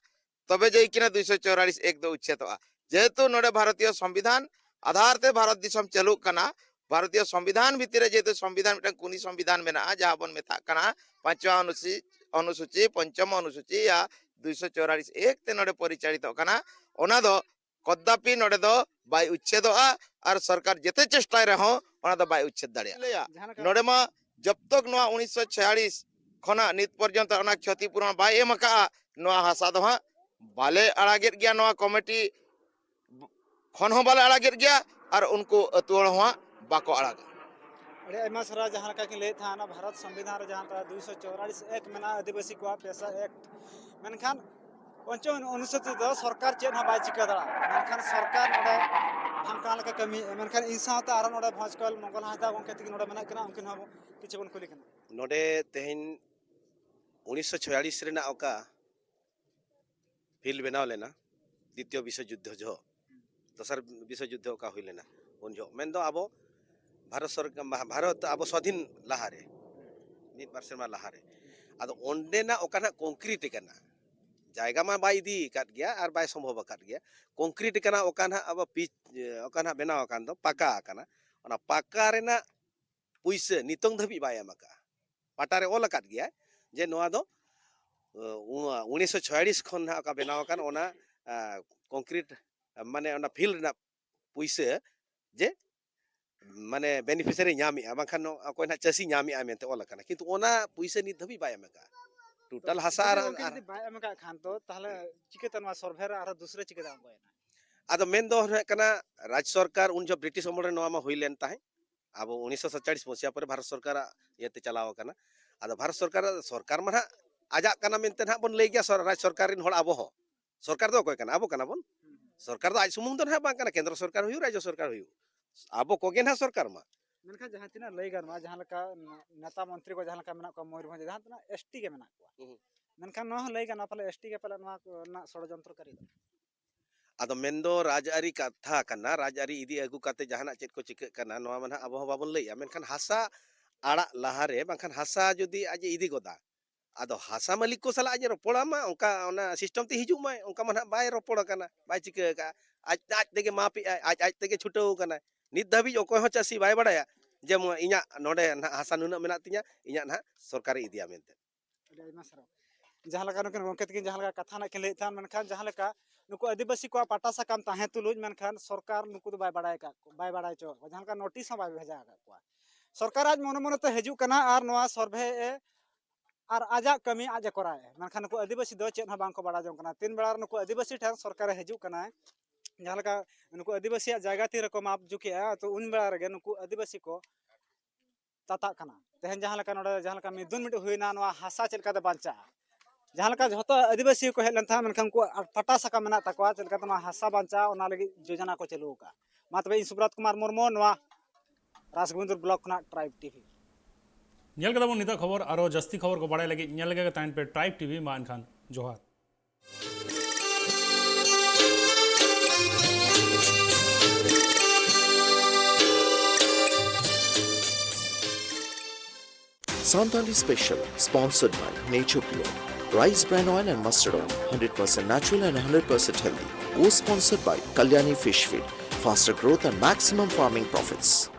ᱛᱚᱵᱮ ᱡᱟᱹᱭ ᱠᱤᱱᱟ ᱫᱩᱭᱥᱚ ᱪᱚᱣᱨᱟᱞᱤᱥ ᱮᱠ ᱫᱚ ᱩᱪᱪᱷᱮᱫᱚᱜᱼᱟ᱾ ᱡᱮᱦᱮᱛᱩ ᱱᱚᱰᱮ ᱵᱷᱟᱨᱚᱛᱤᱭᱚ ᱥᱚᱝᱵᱤᱫᱷᱟᱱ ᱟᱫᱷᱟᱨ ᱛᱮ ᱵᱷᱟᱨᱚᱛ ᱫᱤᱥᱚᱢ ᱪᱟᱹᱞᱩᱜ ᱠᱟᱱᱟ, ᱵᱷᱟᱨᱚᱛᱤᱭᱚ ᱥᱚᱝᱵᱤᱫᱷᱟᱱ ᱵᱷᱤᱛᱤᱨ ᱨᱮ ᱡᱮᱦᱮᱛᱩ ᱥᱚᱝᱵᱤᱫᱷᱟᱱ ᱢᱤᱫᱴᱟᱝ ᱠᱩᱱᱤ ᱥᱚᱝᱵᱤᱫᱷᱟᱱ ᱢᱮᱱᱟᱜᱼᱟ, ᱡᱟᱦᱟᱸ ᱵᱚᱱ ᱢᱮᱛᱟᱜ ᱠᱟᱱᱟ ᱯᱟᱸᱪᱣᱟ ᱚᱱᱩᱥᱩᱪᱤ, ᱚᱱᱩᱥᱩᱪᱤ, ᱯᱚᱧᱪᱚᱢ ᱚᱱᱩᱥᱩᱪᱤ ᱭᱟ ᱫᱩᱭᱥᱚ ᱪᱚᱣᱨᱟᱞᱤᱥ ᱮᱠ ᱛᱮ ᱱᱚᱰᱮ ᱯᱚᱨᱤᱪᱟᱞᱤᱛᱚᱜ ᱠᱟᱱᱟ, ᱚᱱᱟ ᱫᱚ ᱠᱚᱫᱟᱯᱤ ᱱᱚᱰᱮ ᱫᱚ ᱵᱟᱭ ᱩᱪᱪᱷᱮᱫᱚᱜᱼᱟ᱾ ᱟᱨ ᱥᱚᱨᱠᱟᱨ ᱡᱮᱛᱮ ᱪᱮᱥᱴᱟᱭ ᱨᱮᱦᱚᱸ ᱚᱱᱟ ᱫᱚ ᱵᱟᱭ ᱩᱪᱪᱷᱮᱫ ᱫᱟᱲᱮᱭᱟᱜᱼᱟ᱾ ᱞᱟᱹᱭᱟ, ᱡᱟᱦᱟᱸ ᱞᱮᱠᱟ ᱱᱚᱰᱮ ᱢᱟ ᱡᱚᱵ ᱛᱚᱠ ᱱᱚᱣᱟ ᱩᱱᱤᱥᱥᱚ ᱪᱷᱤᱭᱟᱞᱤᱥ ᱠᱷᱚᱱᱟᱜ ᱱᱤᱛ ᱯᱚᱨᱡᱚᱱᱛᱚ ᱚᱱᱟ ᱠᱷᱚᱛᱤ ᱯᱩᱨᱚᱱ ᱵᱟᱭ ᱮᱢ ᱟᱠᱟᱫᱼᱟ, ᱱᱚᱣᱟ ᱦᱟᱥᱟ ᱫᱚ ᱦᱟᱸᱜ ᱵᱟᱞᱮ ᱟᱲᱟᱜᱮᱫ ᱜᱮᱭᱟ, ᱱᱚᱣᱟ ᱠᱚᱢᱤᱴᱤ ᱠᱷᱚᱱ ᱦᱚᱸ ᱵᱟᱞᱮ ᱟᱲᱟᱜᱮᱫ ᱜᱮᱭᱟ, ᱟᱨ ᱩᱱᱠᱩ ᱟᱹᱛᱩ ᱦᱚᱲ ᱦᱚᱸ ᱦᱟᱸᱜ ᱵᱟᱠᱚ ᱟᱲᱟᱜᱟ᱾ ᱟᱹᱰᱤ ᱟᱭᱢᱟ ᱥᱟᱨᱦᱟᱣ᱾ ᱡᱟᱦᱟᱸ ᱞᱮᱠᱟ ᱠᱤᱱ ᱞᱟᱹᱭᱮᱫ ᱛᱟᱦᱮᱸ, ᱚᱱᱟ ᱵᱷᱟᱨᱚᱛ ᱥᱚᱝᱵᱤᱫᱷᱟᱱ ᱨᱮ ᱡᱟᱦᱟᱸ ᱞᱮᱠᱟ ᱫᱩᱭᱥᱚ ᱪᱚᱣᱨᱟᱞᱤᱥ ᱮᱠ ᱢᱮᱱᱟᱜᱼᱟ, ᱟᱹᱫᱤᱵᱟᱹᱥᱤ ᱠᱚᱣᱟᱜ ᱯᱮᱥᱟ ᱮᱠᱴ, ᱢᱮᱱᱠᱷᱟᱱ ᱯᱚᱧᱪᱚᱢ ᱚᱱᱩᱥᱩᱪᱤ ᱫᱚ ᱥᱚᱨᱠᱟᱨ ᱪᱮᱫ ᱦᱚᱸ ᱵᱟᱭ ᱪᱤᱠᱟᱹ ᱫᱟᱲᱮᱭᱟᱜᱼᱟ, ᱢᱮᱱᱠᱷᱟᱱ ᱥᱚᱨᱠᱟᱨ ᱱᱚᱰᱮ ᱵᱷᱟᱝᱠᱟ ᱞᱮᱠᱟ ᱠᱟᱹᱢᱤᱭᱮᱫᱼᱟ᱾ ᱢᱮᱱᱠᱷᱟᱱ ᱤᱧ ᱥᱟᱶᱛᱮ ᱟᱨᱦᱚᱸ ᱱᱚᱰᱮ ᱵᱷᱚᱸᱡᱽ ᱠᱚᱭᱮᱞ ᱢᱚᱝᱜᱚᱞ ᱦᱟᱸᱥᱫᱟ ᱜᱚᱢᱠᱮ ᱛᱟᱹᱠᱤᱱ ᱱᱚᱰᱮ ᱢᱮᱱᱟᱜ ᱠᱤᱱᱟ, ᱩᱱᱠᱤᱱ ᱦᱚᱸ ᱠᱤᱪᱷᱩ ᱵᱚᱱ ᱠᱩᱞᱤ ᱠᱤᱱᱟ᱾ ᱱᱚᱰᱮ ᱛᱮᱦᱮᱧ ᱩᱱᱤᱥᱥᱚ ᱪᱷᱚᱭᱟᱞᱤᱥ ᱨᱮᱱᱟᱜ ᱚᱠᱟ ᱯᱷᱤᱞᱰ ᱵᱮᱱᱟᱣ ᱞᱮᱱᱟ, ᱫᱤᱛᱤᱭᱚ ᱵᱤᱥᱥᱚ ᱡᱩᱫᱽᱫᱷᱚ ᱡᱚᱦᱚᱜ, ᱫᱚᱥᱟᱨ ᱵᱤᱥᱥᱚ ᱡᱩᱫᱽᱫᱷᱚ ᱚᱠᱟ ᱦᱩᱭ ᱞᱮᱱᱟ, ᱩᱱ ᱡᱚᱦᱚᱜ ᱢᱮᱱᱫᱚ ᱟᱵᱚ ᱵᱷᱟᱨᱚᱛ ᱥᱚᱨᱠᱟᱨ, ᱵᱷᱟᱨᱚᱛ ᱟᱵᱚ ᱥᱟᱫᱷᱤᱱ ᱞᱟᱦᱟᱨᱮ, ᱢᱤᱫ ᱵᱟᱨ ᱥᱮᱨᱢᱟ ᱞᱟᱦᱟᱨᱮ᱾ ᱟᱫᱚ ᱚᱸᱰᱮᱱᱟᱜ ᱚᱠᱟ ᱱᱟᱦᱟᱜ ᱠᱚᱝᱠᱨᱤᱴ ᱠᱟᱱᱟ, ᱡᱟᱭᱜᱟ ᱢᱟ ᱵᱟᱭ ᱤᱫᱤ ᱟᱠᱟᱫ ᱜᱮᱭᱟ ᱟᱨ ᱵᱟᱭ ᱥᱚᱢᱵᱷᱚᱵ ᱟᱠᱟᱫ ᱜᱮᱭᱟ᱾ ᱠᱚᱝᱠᱨᱤᱴ ᱠᱟᱱᱟ ᱚᱠᱟ ᱱᱟᱦᱟᱜ ᱟᱵᱚ ᱯᱤᱪ, ᱚᱠᱟ ᱱᱟᱦᱟᱜ ᱵᱮᱱᱟᱣ ᱟᱠᱟᱱ ᱫᱚ ᱯᱟᱠᱟ ᱟᱠᱟᱱᱟ, ᱚᱱᱟ ᱯᱟᱠᱟ ᱨᱮᱱᱟᱜ ᱯᱩᱭᱥᱟᱹ ᱱᱤᱛᱚᱝ ᱫᱷᱟᱹᱵᱤᱡ ᱵᱟᱭ ᱮᱢ ᱟᱠᱟᱫᱼᱟ᱾ ᱯᱟᱴᱟ ᱨᱮ ᱚᱞ ᱟᱠᱟᱫ ᱜᱮᱭᱟᱭ ᱡᱮ ᱱᱚᱣᱟ ᱫᱚ, ᱩᱱᱤᱥᱥᱚ ᱪᱷᱚᱭᱟᱞᱤᱥ ᱠᱷᱚᱱ ᱱᱟᱦᱟᱜ ᱚᱠᱟ ᱵᱮᱱᱟᱣ ᱟᱠᱟᱱ ᱚᱱᱟ ᱠᱚᱝᱠᱨᱤᱴ, ᱢᱟᱱᱮ ᱚᱱᱟ ᱯᱷᱤᱞᱰ ᱨᱮᱱᱟᱜ ᱯᱩᱭᱥᱟᱹ ᱡᱮ ᱢᱟᱱᱮ ᱵᱮᱱᱤᱯᱷᱤᱥᱤᱭᱟᱨᱤ ᱧᱟᱢᱮᱜᱼᱟ, ᱵᱟᱝᱠᱷᱟᱱ ᱚᱠᱚᱭ ᱱᱟᱦᱟᱜ ᱪᱟᱹᱥᱤ ᱧᱟᱢᱮᱜᱼᱟᱭ ᱢᱮᱱᱛᱮ ᱚᱞ ᱟᱠᱟᱱᱟ, ᱠᱤᱱᱛᱩ ᱚᱱᱟ ᱯᱩᱭᱥᱟᱹ ᱱᱤᱛ ᱫᱷᱟᱹᱵᱤᱡ ᱵᱟᱭ ᱮᱢ ᱟᱠᱟᱫᱼᱟ᱾ ᱴᱳᱴᱟᱞ ᱦᱟᱥᱟ ᱟᱨ, ᱜᱚᱢᱠᱮ ᱟᱨ ᱡᱩᱫᱤ ᱵᱟᱭ ᱮᱢ ᱟᱠᱟᱫ ᱠᱷᱟᱱ ᱫᱚ ᱛᱟᱦᱚᱞᱮ ᱪᱤᱠᱟᱹᱛᱮ ᱱᱚᱣᱟ ᱥᱚᱨᱵᱷᱮ ᱨᱮ ᱟᱨᱦᱚᱸ ᱫᱩᱥᱨᱟᱹ ᱪᱤᱠᱟᱹᱛᱮ ᱟᱬᱜᱚᱭᱮᱱᱟ? ᱟᱫᱚ ᱢᱮᱱ ᱫᱚ ᱦᱩᱭᱩᱜ ᱠᱟᱱᱟ, ᱨᱟᱡᱽ ᱥᱚᱨᱠᱟᱨ ᱩᱱ ᱡᱚᱦᱚᱜ ᱵᱨᱤᱴᱤᱥ ᱟᱢᱚᱞ ᱨᱮ ᱱᱚᱣᱟ ᱢᱟ ᱦᱩᱭ ᱞᱮᱱ ᱛᱟᱦᱮᱸᱫ, ᱟᱵᱚ ᱩᱱᱤᱥᱥᱚ ᱥᱟᱛᱪᱟᱲᱤᱥ ᱢᱚᱥᱤᱦᱟ ᱯᱚᱨᱮ ᱵᱷᱟᱨᱚᱛ ᱥᱚᱨᱠᱟᱨᱟᱜ ᱤᱭᱟᱹᱛᱮ ᱪᱟᱞᱟᱣ ᱟᱠᱟᱱᱟ᱾ ᱟᱫᱚ ᱵᱷᱟᱨᱚᱛ ᱥᱚᱨᱠᱟᱨ, ᱥᱚᱨᱠᱟᱨ ᱢᱟ ᱱᱟᱦᱟᱜ ᱟᱡᱟᱜ ᱠᱟᱱᱟ ᱢᱮᱱᱛᱮ ᱱᱟᱦᱟᱜ ᱵᱚᱱ ᱞᱟᱹᱭ ᱜᱮᱭᱟ, ᱥᱚᱨ-, ᱨᱟᱡᱽ ᱥᱚᱨᱠᱟᱨ ᱨᱮᱱ ᱦᱚᱲ ᱟᱵᱚ ᱦᱚᱸ᱾ ᱥᱚᱨᱠᱟᱨ ᱫᱚ ᱚᱠᱚᱭ ᱠᱟᱱᱟ? ᱟᱵᱚ ᱠᱟᱱᱟ ᱵᱚᱱ᱾ ᱥᱚᱨᱠᱟᱨ ᱫᱚ ᱟᱡ ᱥᱩᱢᱩᱝ ᱫᱚ ᱱᱟᱦᱟᱜ ᱵᱟᱝ ᱠᱟᱱᱟ, ᱠᱮᱱᱫᱨᱚ ᱥᱚᱨᱠᱟᱨ ᱦᱩᱭᱩᱜ, ᱨᱟᱡᱽᱡᱚ ᱥᱚᱨᱠᱟᱨ ᱦᱩᱭᱩᱜ, ᱟᱵᱚ ᱠᱚᱜᱮ ᱱᱟᱦᱟᱜ ᱥᱚᱨᱠᱟᱨ ᱢᱟ᱾ ᱢᱮᱱᱠᱷᱟᱱ ᱡᱟᱦᱟᱸ ᱛᱤᱱᱟᱹᱜ ᱞᱟᱹᱭ ᱜᱟᱱᱚᱜᱼᱟ, ᱡᱟᱦᱟᱸ ᱞᱮᱠᱟ ᱱᱮᱛᱟ ᱢᱚᱱᱛᱨᱤ ᱠᱚ ᱡᱟᱦᱟᱸ ᱞᱮᱠᱟ ᱢᱮᱱᱟᱜ ᱠᱚᱣᱟ ᱢᱚᱭᱩᱨᱵᱷᱚᱸᱡᱽ ᱨᱮ, ᱡᱟᱦᱟᱸ ᱛᱤᱱᱟᱹᱜ ᱮᱥ ᱴᱤ ᱜᱮ ᱢᱮᱱᱟᱜ ᱠᱚᱣᱟ᱾ ᱦᱩᱸ᱾ ᱢᱮᱱᱠᱷᱟᱱ ᱱᱚᱣᱟ ᱦᱚᱸ ᱞᱟᱹᱭ ᱜᱟᱱᱚᱜᱼᱟ ᱯᱟᱞᱮ ᱮᱥ ᱴᱤ ᱜᱮ ᱯᱟᱞᱮ ᱱᱚᱣᱟ ᱠᱚ ᱨᱮᱱᱟᱜ ᱥᱚᱲᱚᱡᱚᱱᱛᱨᱚ ᱠᱟᱹᱨᱤ ᱫᱚ᱾ ᱟᱫᱚ ᱢᱮᱱᱫᱚ ᱨᱟᱡᱽᱟᱹᱨᱤ ᱠᱟᱛᱷᱟ ᱠᱟᱱᱟ, ᱨᱟᱡᱽᱟᱹᱨᱤ ᱤᱫᱤ ᱟᱹᱜᱩ ᱠᱟᱛᱮ ᱡᱟᱦᱟᱱᱟᱜ ᱪᱮᱫ ᱠᱚ ᱪᱤᱠᱟᱹᱜ ᱠᱟᱱᱟ, ᱱᱚᱣᱟ ᱢᱟ ᱱᱟᱦᱟᱜ ᱟᱵᱚ ᱦᱚᱸ ᱵᱟᱵᱚᱱ ᱞᱟᱹᱭᱟ, ᱢᱮᱱᱠᱷᱟᱱ ᱦᱟᱥᱟ ᱟᱲᱟᱜ ᱞᱟᱦᱟᱨᱮ, ᱵᱟᱝᱠᱷᱟᱱ ᱦᱟᱥᱟ ᱡᱩᱫᱤ ᱟᱡ ᱮ ᱤᱫᱤ ᱜᱚᱫᱟ, ᱟᱫᱚ ᱦᱟᱥᱟ ᱢᱟᱹᱞᱤᱠ ᱠᱚ ᱥᱟᱞᱟᱜ ᱟᱡ ᱮ ᱨᱚᱯᱚᱲᱟ ᱢᱟ, ᱚᱱᱠᱟ ᱚᱱᱟ ᱥᱤᱥᱴᱮᱢ ᱛᱮ ᱦᱤᱡᱩᱜ ᱢᱟᱭ, ᱚᱱᱠᱟ ᱢᱟ ᱱᱟᱦᱟᱜ ᱵᱟᱭ ᱨᱚᱯᱚᱲ ᱟᱠᱟᱱᱟ, ᱵᱟᱭ ᱪᱤᱠᱟᱹ ᱟᱠᱟᱫᱼᱟ᱾ ᱟᱡ, ᱟᱡ ᱛᱮᱜᱮ ᱢᱟᱯ ᱮᱜᱼᱟᱭ, ᱟᱡ, ᱟᱡ ᱛᱮᱜᱮ ᱪᱷᱩᱴᱟᱹᱣ ᱟᱠᱟᱱᱟᱭ᱾ ᱱᱤᱛ ᱫᱷᱟᱹᱵᱤᱡ ᱚᱠᱚᱭ ᱦᱚᱸ ᱪᱟᱹᱥᱤ ᱵᱟᱭ ᱵᱟᱲᱟᱭᱟ ᱡᱮ ᱢᱟ ᱤᱧᱟᱹᱜ ᱱᱚᱰᱮ ᱱᱟᱦᱟᱜ ᱦᱟᱥᱟ ᱱᱩᱱᱟᱹᱜ ᱢᱮᱱᱟᱜ ᱛᱤᱧᱟ, ᱤᱧᱟᱹᱜ ᱱᱟᱦᱟᱜ ᱥᱚᱨᱠᱟᱨᱮ ᱤᱫᱤᱭᱟ ᱢᱮᱱᱛᱮ᱾ ᱟᱹᱰᱤ ᱟᱭᱢᱟ ᱥᱟᱨᱦᱟᱣ᱾ ᱡᱟᱦᱟᱸ ᱞᱮᱠᱟ ᱱᱩᱠᱤᱱ ᱜᱚᱢᱠᱮ ᱛᱟᱹᱠᱤᱱ ᱡᱟᱦᱟᱸ ᱞᱮᱠᱟ ᱠᱟᱛᱷᱟ ᱱᱟᱜ ᱠᱤᱱ ᱞᱟᱹᱭᱮᱫ ᱛᱟᱦᱮᱸᱫ, ᱢᱮᱱᱠᱷᱟᱱ ᱡᱟᱦᱟᱸ ᱞᱮᱠᱟ ᱱᱩᱠᱩ ᱟᱹᱫᱤᱵᱟᱹᱥᱤ ᱠᱚᱣᱟᱜ ᱯᱟᱴᱟ ᱥᱟᱠᱟᱢ ᱛᱟᱦᱮᱸ ᱛᱩᱞᱩᱡ, ᱢᱮᱱᱠᱷᱟᱱ ᱥᱚᱨᱠᱟᱨ ᱱᱩᱠᱩ ᱫᱚ ᱵᱟᱭ ᱵᱟᱲᱟᱭ ᱟᱠᱟᱫ ᱠᱚ, ᱵᱟᱭ ᱵᱟᱲᱟᱭ ᱦᱚᱪᱚ ᱟᱠᱟᱫ ᱠᱚᱣᱟ, ᱡᱟᱦᱟᱸ ᱞᱮᱠᱟ ᱱᱳᱴᱤᱥ ᱦᱚᱸ ᱵᱟᱭ ᱵᱷᱮᱡᱟ ᱟᱠᱟᱫ ᱠᱚᱣᱟ᱾ ᱥᱚᱨᱠᱟᱨ ᱟᱡ ᱢᱚᱱᱮ ᱢᱚᱱᱮ ᱛᱮ ᱦᱤᱡᱩᱜ ᱠᱟᱱᱟ ᱟᱨ ᱱᱚᱣᱟ ᱥᱚᱨᱵᱷᱮ ᱮ ᱟᱨ ᱟᱡᱟᱜ ᱠᱟᱹᱢᱤ ᱟᱡ ᱮ ᱠᱚᱨᱟᱣᱮᱫᱼᱟ, ᱢᱮᱱᱠᱷᱟᱱ ᱱᱩᱠᱩ ᱟᱹᱫᱤᱵᱟᱹᱥᱤ ᱫᱚ ᱪᱮᱫ ᱦᱚᱸ ᱵᱟᱝ ᱠᱚ ᱵᱟᱲᱟᱭ ᱡᱚᱝ ᱠᱟᱱᱟ᱾ ᱛᱤᱱ ᱵᱮᱲᱟ ᱨᱮ ᱱᱩᱠᱩ ᱟᱹᱫᱤᱵᱟᱹᱥᱤ ᱴᱷᱮᱱ ᱥᱚᱨᱠᱟᱨᱮ ᱦᱤᱡᱩᱜ ᱠᱟᱱᱟᱭ, ᱡᱟᱦᱟᱸ ᱞᱮᱠᱟ ᱱᱩᱠᱩ ᱟᱹᱫᱤᱵᱟᱹᱥᱤᱭᱟᱜ ᱡᱟᱭᱜᱟ ᱛᱤ ᱨᱮᱠᱚ ᱢᱟᱯ ᱡᱩᱠᱮᱜᱼᱟ, ᱛᱚ ᱩᱱ ᱵᱮᱲᱟ ᱨᱮᱜᱮ ᱱᱩᱠᱩ ᱟᱹᱫᱤᱵᱟᱹᱥᱤ ᱠᱚ ᱛᱟᱛᱟᱜ ᱠᱟᱱᱟ᱾ ᱛᱮᱦᱮᱧ ᱡᱟᱦᱟᱸ ᱞᱮᱠᱟ ᱱᱚᱰᱮ ᱡᱟᱦᱟᱸ ᱞᱮᱠᱟ ᱢᱤᱫᱩᱱ ᱢᱤᱫ ᱦᱩᱭᱱᱟ, ᱱᱚᱣᱟ ᱦᱟᱥᱟ ᱪᱮᱫ ᱞᱮᱠᱟᱛᱮ ᱵᱟᱧᱪᱟᱜᱼᱟ? ᱡᱟᱦᱟᱸ ᱞᱮᱠᱟ ᱡᱷᱚᱛᱚ ᱟᱹᱫᱤᱵᱟᱹᱥᱤ ᱠᱚ ᱦᱮᱡ ᱞᱮᱱ ᱛᱟᱦᱮᱸᱫ, ᱢᱮᱱᱠᱷᱟᱱ ᱩᱱᱠᱩᱣᱟᱜ ᱯᱟᱴᱟ ᱥᱟᱠᱟᱢ ᱢᱮᱱᱟᱜ ᱛᱟᱠᱚᱣᱟ, ᱪᱮᱫ ᱞᱮᱠᱟᱛᱮ ᱱᱚᱣᱟ ᱦᱟᱥᱟ ᱵᱟᱧᱪᱟᱜᱼᱟ, ᱚᱱᱟ ᱞᱟᱹᱜᱤᱫ ᱡᱳᱡᱚᱱᱟ ᱠᱚ ᱪᱟᱹᱞᱩ ᱟᱠᱟᱫᱼᱟ᱾ ᱢᱟ ᱛᱚᱵᱮ, ᱤᱧ ᱥᱩᱵᱨᱟᱛ ᱠᱩᱢᱟᱨ ᱢᱩᱨᱢᱩ, ᱱᱚᱣᱟ ᱨᱟᱥᱜᱳᱵᱤᱱᱫᱯᱩᱨ ᱵᱞᱚᱠ ᱠᱷᱚᱱᱟᱜ ᱴᱨᱟᱭᱤᱵᱽ ᱴᱤᱵᱷᱤ᱾ ᱧᱮᱞ ᱠᱮᱫᱟ ᱵᱚᱱ ᱱᱤᱛᱟᱜ ᱠᱷᱚᱵᱚᱨ᱾ ᱟᱨᱚ ᱡᱟᱹᱥᱛᱤ ᱠᱷᱚᱵᱚᱨ ᱠᱚ ᱵᱟᱲᱟᱭ ᱞᱟᱹᱜᱤᱫ ᱧᱮᱞ ᱞᱮᱜᱮ ᱛᱟᱦᱮᱱ ᱯᱮ ᱴᱨᱟᱭᱤᱵᱽ ᱴᱤᱵᱷᱤ᱾ ᱢᱟ ᱮᱱᱠᱷᱟᱱ ᱡᱚᱦᱟᱨ᱾ Santali Special, sponsored by Nature Pure, Rice Bran Oil and Mustard Oil, hundred percent natural and hundred percent healthy. Co-sponsored by Kalyani Fish Feed, faster growth and maximum farming profits.